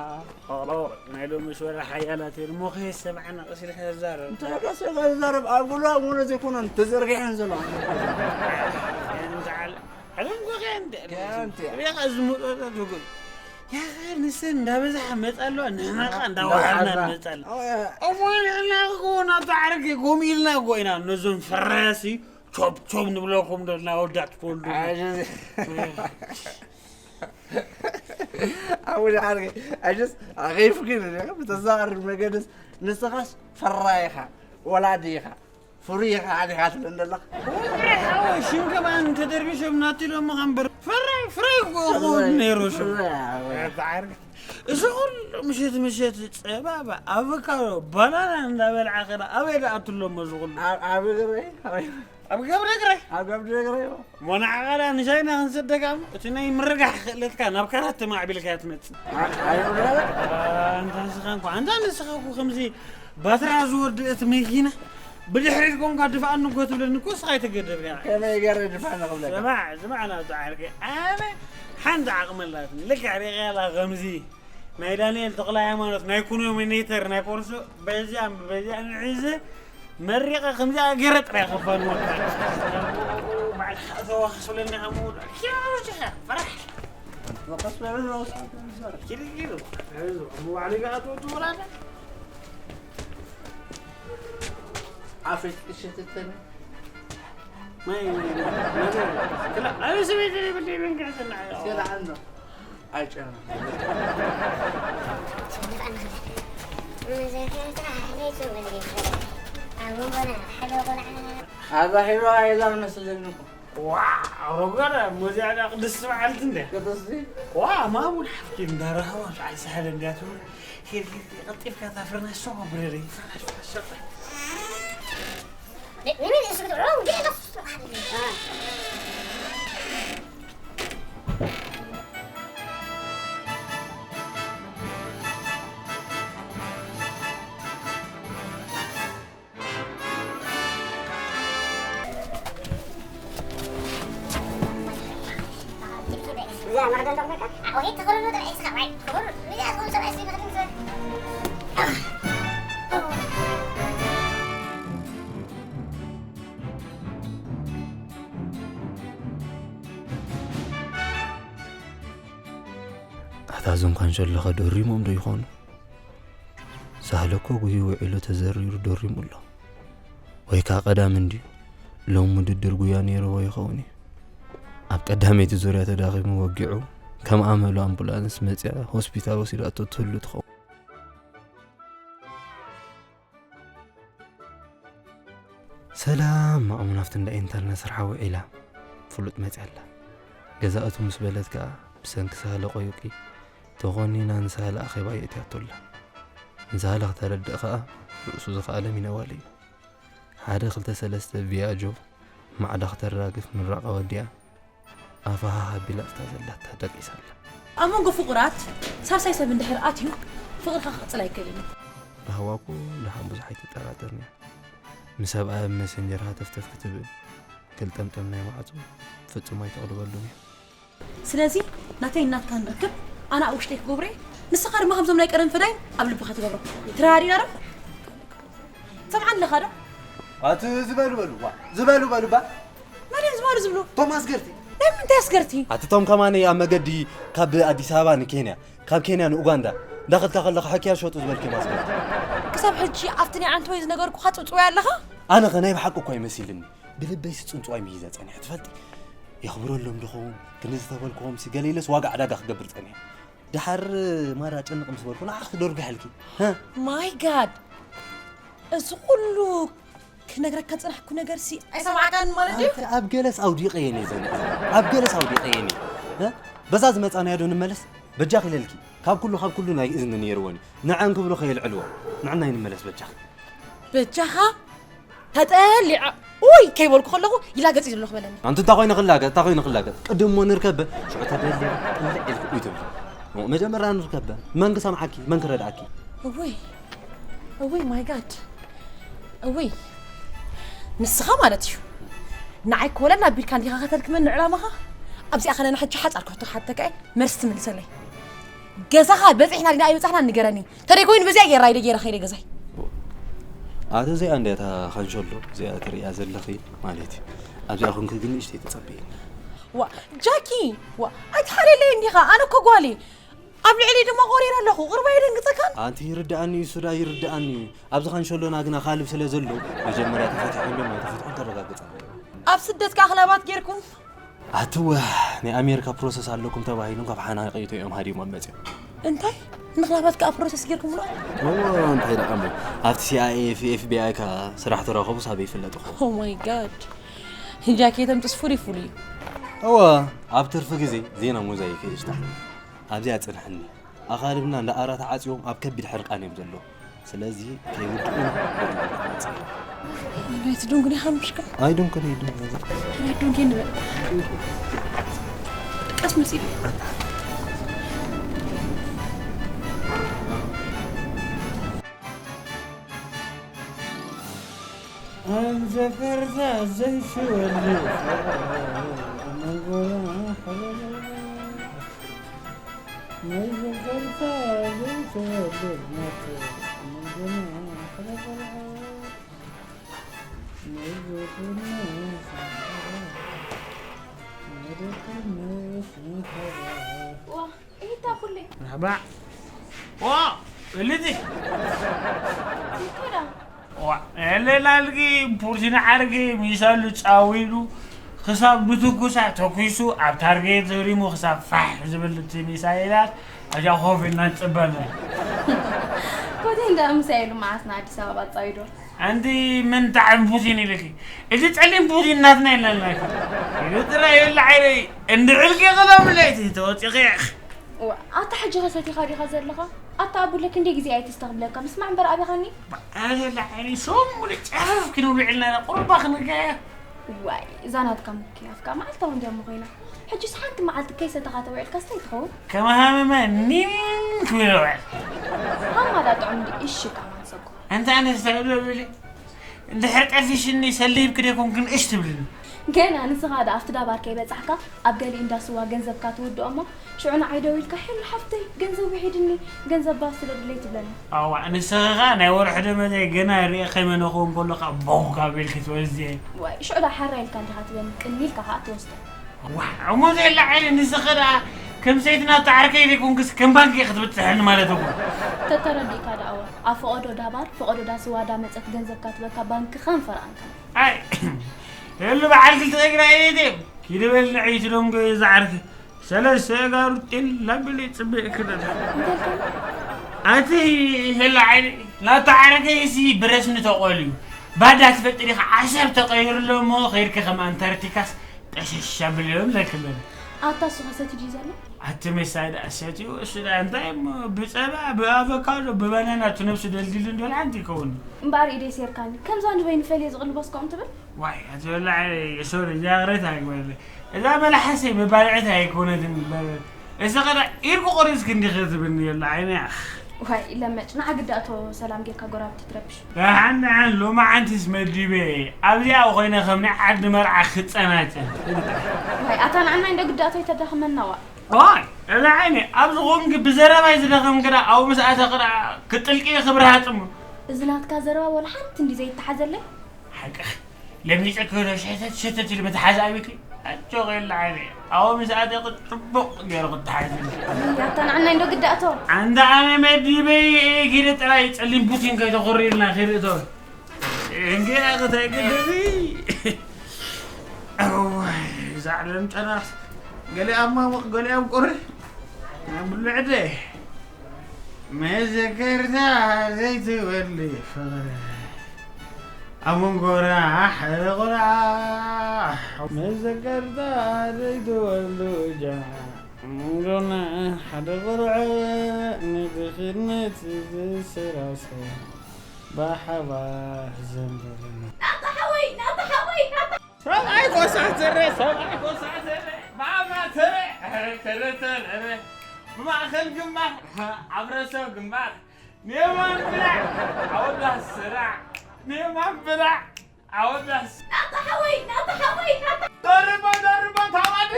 ኦሮ፣ ናይ ሎሚ ሸወራ ሓያላት እየን። እሞ ከየሰምዓና ቀስ ኢልካ ተዛረብ። እንታይ ቀስ ኢልካ ተዛረብ? ኣብ ጉልባብ እውን ዘይኮነን ተዘርጊሐን ዘለዋ። እንታይ ዓለ-፣ ዓለም እኮ ከየንተ። ከየንተ። ሪኻ ዝሙጠጠ ትጉል። ያኸ ንሰን እንዳበዛሓ መጻ ኣለዋ፣ ንሕና ኸኣ እንዳዋሓና እንዳዋሓና። ንመጻ ኣለና። ኦ፣ ያ። እሞ ንሕና እኮ ናብታ ዓርኪ ከምኡ ኢልና እኮ ኢና ነዞም ፍራያሲ ቾብ ቾብ ንብለኩም ደልና ወዳት ትወልዱ። ኣይ፣ ኣቡነ ዓርከይ፣ ኣጀስ ኣኺፍኪ ንሪኦ፣ ብተዘዋዋሪ መገድስ ንስኻስ ፈራይ ኢኻ፣ ወላዲ ኢኻ፣ ፍሩይ ኢኻ፣ ኣነ ኢኻ ትብለኒ ዘለኻ። ፍራይ ሓወይ፣ ሽም ከማን ተደርቢሾም ናት ኢሎምኻ እምበር፣ ፍራይ፣ ፍራይ እኮ ክኸውን ነይሩ ሽም። ፍራይ ሓወይ። ኣታ ዓርከይ፣ እዚ ኩሉ ምሸት ምሸት ጸባ፣ ኣቮካዶ፣ ባናና እንዳበልዓ ከዳ ኣበይ ደኣ ትብሎሞ እዚ ኩሉ? ኣብ፣ ኣብ እግረይ፣ ኣበይ? ኣብ ገብረ እግረይ። ኣብ ገብረ እግረይ። እሞ ንዓኻ ደኣ ንሻይና ክንሰደካ እሞ፣ እቲ ናይ ምርጋሕ ክእለትካ ናብ ካራተ ማዕቢልካ ትመጽእ። ኣ-፣ ኣይ፣ እውነት? ኣንታ ንስኻ እንኳ፣ ኣንታ ንስኻ እኮ ከምዚ ባትራ ዝወድእ እቲ መኪና ብድሕሪት ኮንካ ድፍኣኒ እኮ ትብለኒ እኮ ንስኻ ኣይተገደብካን። ከመይ ገይረ ድፋን ክብለካ? ስማዕ፣ ስማዕ ናብቲ ዓርከይ። ኣነ ሓንቲ ዓቕሚ ኣላትኒ። ልክዕ ሪኤላ ከምዚ ናይ ዳንኤል ተኽለ ሃይማኖት ናይ ኩኖሚኔተር ናይ ኮርሶ በዚኣ በዚኣ ንዒዘ መሪቐ ከምዚኣ ገይረ ጥራይ ክፋንወካ። ባዕልኻ እተዋ ክስብለኒ ኢኻ ምውዳቕ። ኪዶ ወጅኻ፣ ፈራሕ። ወቀስ በሉ ነው። ኪዲ ኪዱ። እሞ ባዕሉ ኢኻ ትወዱ ወላዳ። ኣፍሪት እሸትተን። ማይ፣ ማይ፣ ማይ፣ ማይ፣ ክላ-፣ ኣበይ ሰበይቲ ደይ ብደይ መንገዲ ዝናዓዮ? ስለ ዓንዶ። ኣይጨና። ኣዛ ሒሮ ኣይላ መስለኒ እኮ። ዋ፣ ረጓዳ፣ ሞዚያ ዳ ቅድስቲ በዓልቲ እንደ። ቅድስቲ? ዋ፣ ማሙን ሓፍኪ እንዳረኸባ፣ ብዓይ ሳሕል እንዲያትብሉ። ሂድ፣ ሂድ፣ ሂድ፣ ቀልጢፍካ እታ ፍርናሽ ሶ ብረሪ፣ ፍርናሽ፣ ፍርናሽ ሶ። ኣታ እዞም ካንሸሎኸ ደሪሞም ዶ ይኾኑ? ሳህለ እኮ ጉሂ ውዒሉ ተዘሪሩ ደሪሙ ኣሎ። ወይ ከኣ ቀዳም እንድዩ፣ ሎም ውድድር ጉያ ነይርዎ ይኸውን እዩ። ኣብ ቀዳመይቲ ዙርያ ተዳኺሙ ወጊዑ፣ ከም ኣመሉ ኣምቡላንስ መጺኣ ሆስፒታል ወሲዳቶ ትህሉ ትኸውን። ሰላም፣ ማእሙን ኣብቲ እንዳ ኢንተርነት ስርሓ ውዒላ። ፍሉጥ መጺኣ ኣላ። ገዛ እቱ ምስ በለት ከኣ፣ ብሰንኪ ሳህለ ቆዩቂ፣ ተኾኒና ንሳህለ ኣኼባ የእትያቶ ኣላ። ንሳህለ ክተረድእ ከኣ፣ ርእሱ ዝኸኣለ ሚነዋል እዩ። ሓደ ክልተ ሰለስተ ቢያጆ ማዕዳ ክተራግፍ ምራቓ ወዲኣ፣ ኣፋ ሃህ ኣቢላ ኣብታ ዘላታ ደቂሳ ኣላ። ኣብ መንጎ ፍቑራት ሳልሳይ ሰብ እንድሕር ኣትዩ፣ ፍቕርኻ ክቕጽል ኣይክእልን እዩ። ራህዋ ኩሉ ደሓን ብዙሕ ኣይትጠራጠርንያ። ምስ ሰብኣያ ኣብ መሰንጀር ሃተፍተፍ ክትብል፣ ገልጠምጠም ናይ ማዕጾ ፍጹም ኣይተቕልበሉን እያ። ስለዚ ናተይን ናትካን ርክብ ኣነ ኣብ ውሽጠይ ክገብሮ እየ፣ ንስኻ ድማ ከምዞም ናይ ቀደም ፈዳይን ኣብ ልብኻ ትገብሮ። ተረዳዲእና ዶ? ትሰምዓኒ ኣለኻ ዶ? ኣቲ ዝበሉ በሉ፣ ዋ፣ ዝበሉ በሉ ባ። መን እዮም ዝበሉ ዝብሉ? እቶም ኣስገርቲ። ናይ ምንታይ ኣስገርቲ? ኣቲ እቶም ከማነይ ኣብ መገዲ ካብ ኣዲስ ኣበባ ንኬንያ፣ ካብ ኬንያ ንኡጋንዳ እንዳኸድካ ከለኻ ሕክያ ዝሸጡ ዝበልክዮም ኣስገርቲ። ክሳብ ሕጂ ኣብቲ ናይ ዓንተወይ ዝነገርኩኻ ጽውጽዋይ ኣለኻ? ኣነ ኸ ናይ ብሓቂ እኳ ይመሲልኒ። ብልበይሲ ጽንጽዋይ ምሂዘ ጸኒሐ ትፈልጢ። የኽብረሎም ድኸውን? ክንዲ ዝተበልክዎምሲ ገለ ኢለስ ዋጋ ዕዳጋ ክገብር ጸኒሐ። ደሓር ማራ ጨንቕ ምስ በልኩ ንዓኺ ክደርጉ ሓልኪ። ሃ? ማይ ጋድ! እዚ ኩሉ ክነግረካ ዝጸናሕኩ ነገርሲ ኣይሰማዕካን ማለት ድዩ? ኣንቲ ኣብ ገለስ ኣውዲቐየን እየ ዘንዕዘ። ኣብ ገለስ ኣውዲቐየን እየ። ሃ? በዛ ዝመጻናዮ ዶ ንመለስ? በጃኺ ኢለልኪ። ካብ ኩሉ፣ ካብ ኩሉ ናይ እዝኒ ነይርወን እዩ። ንዐን ክብሎ ከየልዕልዎ። ንዕናይ ንመለስ በጃኺ። በጃኻ? ተጠሊዓ ኡይ ከይበልኩ ከለኹ ይላገጽ እዩ ዘለኹ በለኒ። ኣንቲ እንታይ ኮይነ ክላገጽ፣ እንታይ ኮይነ ክላገጽ? ቅድም እሞ ንርከብ፣ ሽዑ ተደልየ ጥልዕ ኢልኩ እዩ ትብሊ። መጀመርያ ንርከብ፣ መን ክሰምዓኪ፣ መን ክረድኣኪ? እውይ፣ እውይ፣ ማይ ጋድ፣ እውይ፣ ንስኻ ማለት እዩ። ንዓይ ኮለል ኣቢልካ እንዲኻ ከተድክመኒ ዕላማኻ? ኣብዚኣ ከለና ሕጂ ሓጻር ክሕቶ ክሓተካ እየ፣ መልሲ ትምልሰለይ። ገዛኻ በጺሕና ዲና ኣይበጻሕና ንገረኒ። ተደይ ኮይኑ በዚኣ ጌራ ኢለ ጌራ ከይደ ገዛይ። ኣቲ እዚኣ እንድያ እታ ካንሸሎ እዚኣ ትርእያ ዘለኺ ማለት እዩ። ኣብዚኣ ኮንኪ ግን ንእሽተይ ተጸበይኒ። ዋ፣ ጃኪ፣ ዋ፣ ኣይትሓልየለይ እንዲኻ፣ ኣነ እኮ ጓል እየ። ኣብ ልዕሊ ድማ ቆሪረ ኣለኹ፣ ቅርባ የደንግጸካን? ኣንቲ ይርድኣኒ እዩ፣ ሱዳ ይርድኣኒ እዩ። ኣብዚ ካንሸሎና ግና ካልብ ስለ ዘሎ፣ መጀመርያ ተፈቲሑ እንድዮም ኣይተፈትሑን ከረጋግጽ ኣለዎ። ኣብ ስደት ከኣ ክላባት ጌርኩም? ኣትወ፣ ናይ ኣሜሪካ ፕሮሰስ ኣለኩም ተባሂሎም ካብ ሓናቂ እቶም እዮም ሃዲሞም መጺኦም። እንታይ? ንኽላባት ከኣ ፕሮሰስ ጌርኩምሎ? እወ፣ እንታይ ደኣ እሞ፣ ኣብቲ ሲ ኣይ ኤ፣ ኤፍ ቢ ኣይ ከኣ ስራሕ ተረኸቡ ሳበይ ይፍለጥ እኮ። Oh my God። ጃኬቶም ጥስ ፍሉይ ፍሉይ እዩ። እወ፣ ኣብ ትርፊ ግዜ ዜና ሞዛይክ እየ ዝፍታሕ። ኣብዚኣ ጽንሐኒ። ኣኻልብና እንዳ ኣራ ተዓጽዮም ኣብ ከቢድ ሕርቃን እዮም ዘለዉ። ስለዚ ከይውድኡና ደው ኢልና ንመጽእ። ኣይትደንጉን ኢኻ ምሽካ? ኣይደንጉን፣ ኣይደንጉን። ኣይደንጉን ንበል። ቀስ መጺእ። ኣንፈፈርዛ ዘይሽወል መንጎና ሓበረ። ናይ ዘፈርካ ዘይተወልድ ሞት መገና ክረኸብዓ ናይ ዘፈርና ስንኸራ ናይ ደቀና ስንኸራ። ዋ፣ ኢታ ኩሌ። መርሓባ። ዋ፣ እልቲ። ኢኮዳ። ዋ፣ ኤሌና ልጊ ፑቲን ዓርጊ ሚሳይሉ ጻዊዱ ክሳብ ብትኩሳ ተኩሱ ኣብ ታርጌት ዘሪሙ ክሳብ ፋሕ ዝብል እቲ ሚሳይላት ኣብዚኣ ኮፍ ኢልና ንጽበ ኣለና። ፑቲን ደኣ ምሳይሉ መዓስ ንኣዲስ ኣበባ ኣጻዊዶ? ኣንቲ ምን ጣዕም ፑቲን ኢልኪ፣ እዚ ጸሊም ፑቲን ናትና የለና። ኢሉ ጥራይ የለ ዓይነይ እንድዕልኪ ቅደም ለይቲ ተወጺኺ። ኣታ ሕጂ ኸሰቲኻ ዲኻ ዘለኻ? ኣታ ኣቡለ ክንደይ ግዜ ኣይትስተኽብለካ ምስማዕ እምበር ኣቢኻኒ። ኣለ ዓይኒ ሶም ሙሉ ጨፍ ክንብሉ ዕልና ቁርባ ክንገያ። ዋይ እዛ ናትካ ምክያፍካ መዓልታዊ እንዲያ እሞ ኮይና። ሕጂስ ሓንቲ መዓልቲ ከይሰተኻ ተውዕልካ ስታይ ትኸውን? ከመሃመመ ኒም ክብል ውዕል። ሃማ ዳ ጥዑም እንዲ እሺ ካማን ሰኮ። ኣንታ ኣነ ዝፈለብለ እንድሕር ጠፊሽኒ ሰሊብኪ ደይኮንክን እሽ ትብልኒ። ገና ንስኻ ደኣ ኣብቲ ዳባር ከይበጻሕካ ኣብ ገሊኡ እንዳ ስዋ ገንዘብካ ትውድኦ እሞ ሽዑ ንዓይ ደዊልካ ሄሉ ሓፍተይ ገንዘብ ውሒድኒ ገንዘብ ባስ ስለ ድለይ ትብለኒ። ኣዋ ንስኺ ኸኣ ናይ ወርሒ ደመወዘይ ገና ርእየ ከይመነኹ እንከሎ ከኣ ቦኽ ካብ ኢልኪ ትወስድየ። ዋይ ሽዑ ደኣ ሓራ ኢልካ እንዲኻ ትበኒ ቅኒ ኢልካ ከኣ ትወስዶ። ዋ እሞ ዘየላ ዓይኒ ንስኺ ደኣ ከም ሰይቲ ናብቲ ዓርከይ ዘይኮንክስ ከም ባንኪ ኢኺ ክትብጽሐኒ ማለት እኮ። ተተረዲእካ ደኣ እወ ኣብ ፈቐዶ ዳባር ፈቐዶ ዳስዋ ዳመጸት ገንዘብካ ትበካ ባንክኻን ፈርኣንካን። ኣይ ህሉ በዓል ክልተ እግሪ ኣይነድም ኪዲ በል ንዕይቲ ደንጎ እዩ ዝዓርኪ ሰለስተ እጋሩ ጤል ላብል ይጽብእ ክደል ኣቲ ህሉ ዓይኒ ናታ ዓረከ እሲ ብረስኒ ተቆልዩ ባዳ ትፈልጥ ዲኻ ዓሰብ ተቀይሩ ኣሎ እሞ ከይድኪ ከም ኣንታርክቲካስ ጠሸሽ ኣብልዮም ለክበል ኣታ እሱ ከሰት ድዩ ዘሎ ኣቲ መሳይ ደኣ ሰትዩ እሱ ደኣ እንታይ እሞ ብጸባ ብኣቮካዶ ብባናና እቲ ነብሱ ደልዲሉ እንዶ ሓንቲ ይከውን እምበኣር ኢደይ ሴርካኒ ከምዛ ንበይኑ ፈልየ ዝቕልቦስ ከምኡ ትብል ዋይ ኣቲ ወላሂ ሶሪ እዚኣ ቅሬታ ኣይግበረለይ እዛ መልሓሰይ መባልዕቲ ኣይኮነትን እምበር እስኺ ኸኣ ኢድኪ ቆሪጽኪ እንዲኺ ትብልኒ ወላሂ ዓይኒ ኣኽ ዋይ ለመጭ ንዓ ግዳእቶ ሰላም ጌርካ ጎራብቲ ትረብሽ ደሓን ደሓን ሎማዓንቲስ መዲበ እየ ኣብዚኣ ኮይነ ከም ናይ ዓዲ መርዓ ክጸናጸን ዋይ ኣታ ንዓናይ እንዶ ግዳእቶ ይተዳኽመና ዋእ ዋይ እዛ ዓይኒ ኣብዚ ኾንኪ ብዘረባይ ዝደኸምኪ ደኣ ኣብኡ ምስ ኣተኺ ደኣ ክጥልቅዮ ክብርሃጽ እሞ እዚ ናትካ ዘረባ ወላ ሓንቲ እንዲ ዘይተሓዘለይ ሓቅኺ ለሚፀ ክህዶ ሸተት ሸተት ኢሉ መትሓዚ ኣቢኪ ኣጆኺ የለ ዓይነይ ኣብኡ ምስ ኣተኺ ፅቡቕ ገይሩ ክተሓዝልኪ እዩ። ኣታ ንዓናይ እንዶ ግዳእቶ ኣንታ ኣነ መዲበይ ኪደ ጥራይ ፀሊም ፑቲን ከይተኹርይልና ኪርእቶ እንግያ ክተግድኺ እዋይ እዛ ዓለም ጨናፍ ገሊኣ ማሙቕ ገሊኣ ቁሪ ናይ ብልዕደ መዘከርታ ዘይትበሊ ፍቕሪ ኣብ መንጎና ሓደ ቁርዓ መዘከርታ ዘይትበሉ ጃ መንጎና ሓደ ቁርዓ ንድኽነት ዝሰራሰ ብሓባር ዘንበልና ናታ ሓወይ ናታ ሓወይ ናታ ሰብኣይ ኮሳተረ ሰብኣይ ኮሳተረ ባባ ተረ ተረ ተረ ብማእኸል ግንባር ኣብ ረሰብ ግንባር ኔማን ብላዕ ኣወዳስ ስራዕ ኔማን ብላዕ ኣወዳስ ናታ ሓወይ ናታ ሓወይ ናታ ደርቦ ደርቦ ታዋዲ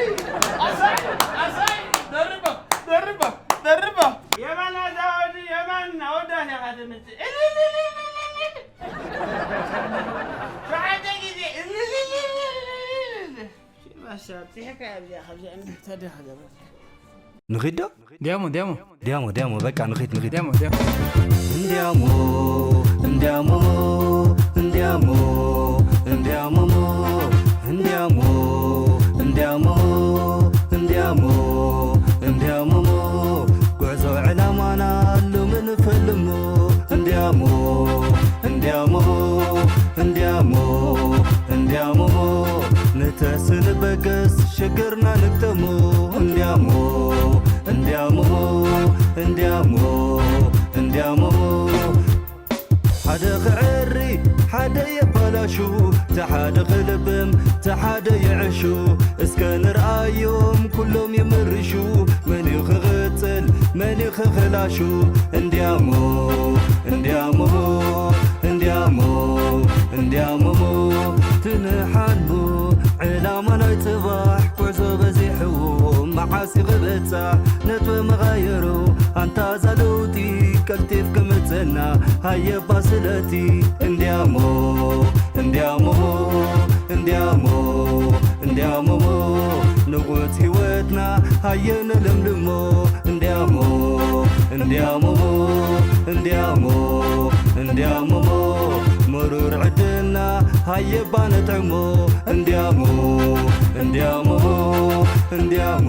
ኣሳይ ኣሳይ ደርቦ ደርቦ ደርቦ የማን ኣዛወዲ የማን ኣወዳስ ኢኻ ትምፅእ ሸውዓተ ግዜ ንኺድ ዶ? ዲያሞ ዲያሞ ዲያሞ ዲያሞ በቃ ንኺድ ንኺድ ዲያሞ ዲያሞ እንዲያሞ እንዲያሞ እንዲያሞ እንዲያሞ እንዲያሞ እንዲያሞ እንዲያሞ እንዲያሞ ጉዕዞ ዕላማና ሎሚ ንፈልሞ እንዲያሞ እንዲያሞ እንዲያሞ እንዲያሞ ንተስንበገስ ሽግርና ንግጠሞ እንዲያሞ እንዲያሞ እንዲያሞ እንዲያሞ ሓደ ክዕሪ ሓደ የባላሹ ተሓደ ክልብም ተሓደ ይዕሹ እስከ ንርኣዮም ኩሎም ይምርሹ መን እዩ ክቕፅል መን እዩ ክኽላሹ እንዲያሞ እንዲያሞ እንዲያሞ እንዲያሞ ትንሓልሞ ዕላማ ናይ ፅባሕ ጉዕዞ በዚሕዎ መዓስ ይኽበፃሕ ነጥበ መቓየሮ ኣንታ እዛ ለውጢ ቀልጢፍ ክምፀና ሃየባ ስለቲ እንዲያሞ እንዲያሞ እንዲያሞ እንዲያሞ ንቑት ህይወትና ሃየ ነለምልሞ እንዲያሞ እንዲያሞ እንዲያሞ እንዲያሞ የባ ነጥዕሞ እንዲያሞ እንዲያሞ እንዲያሞ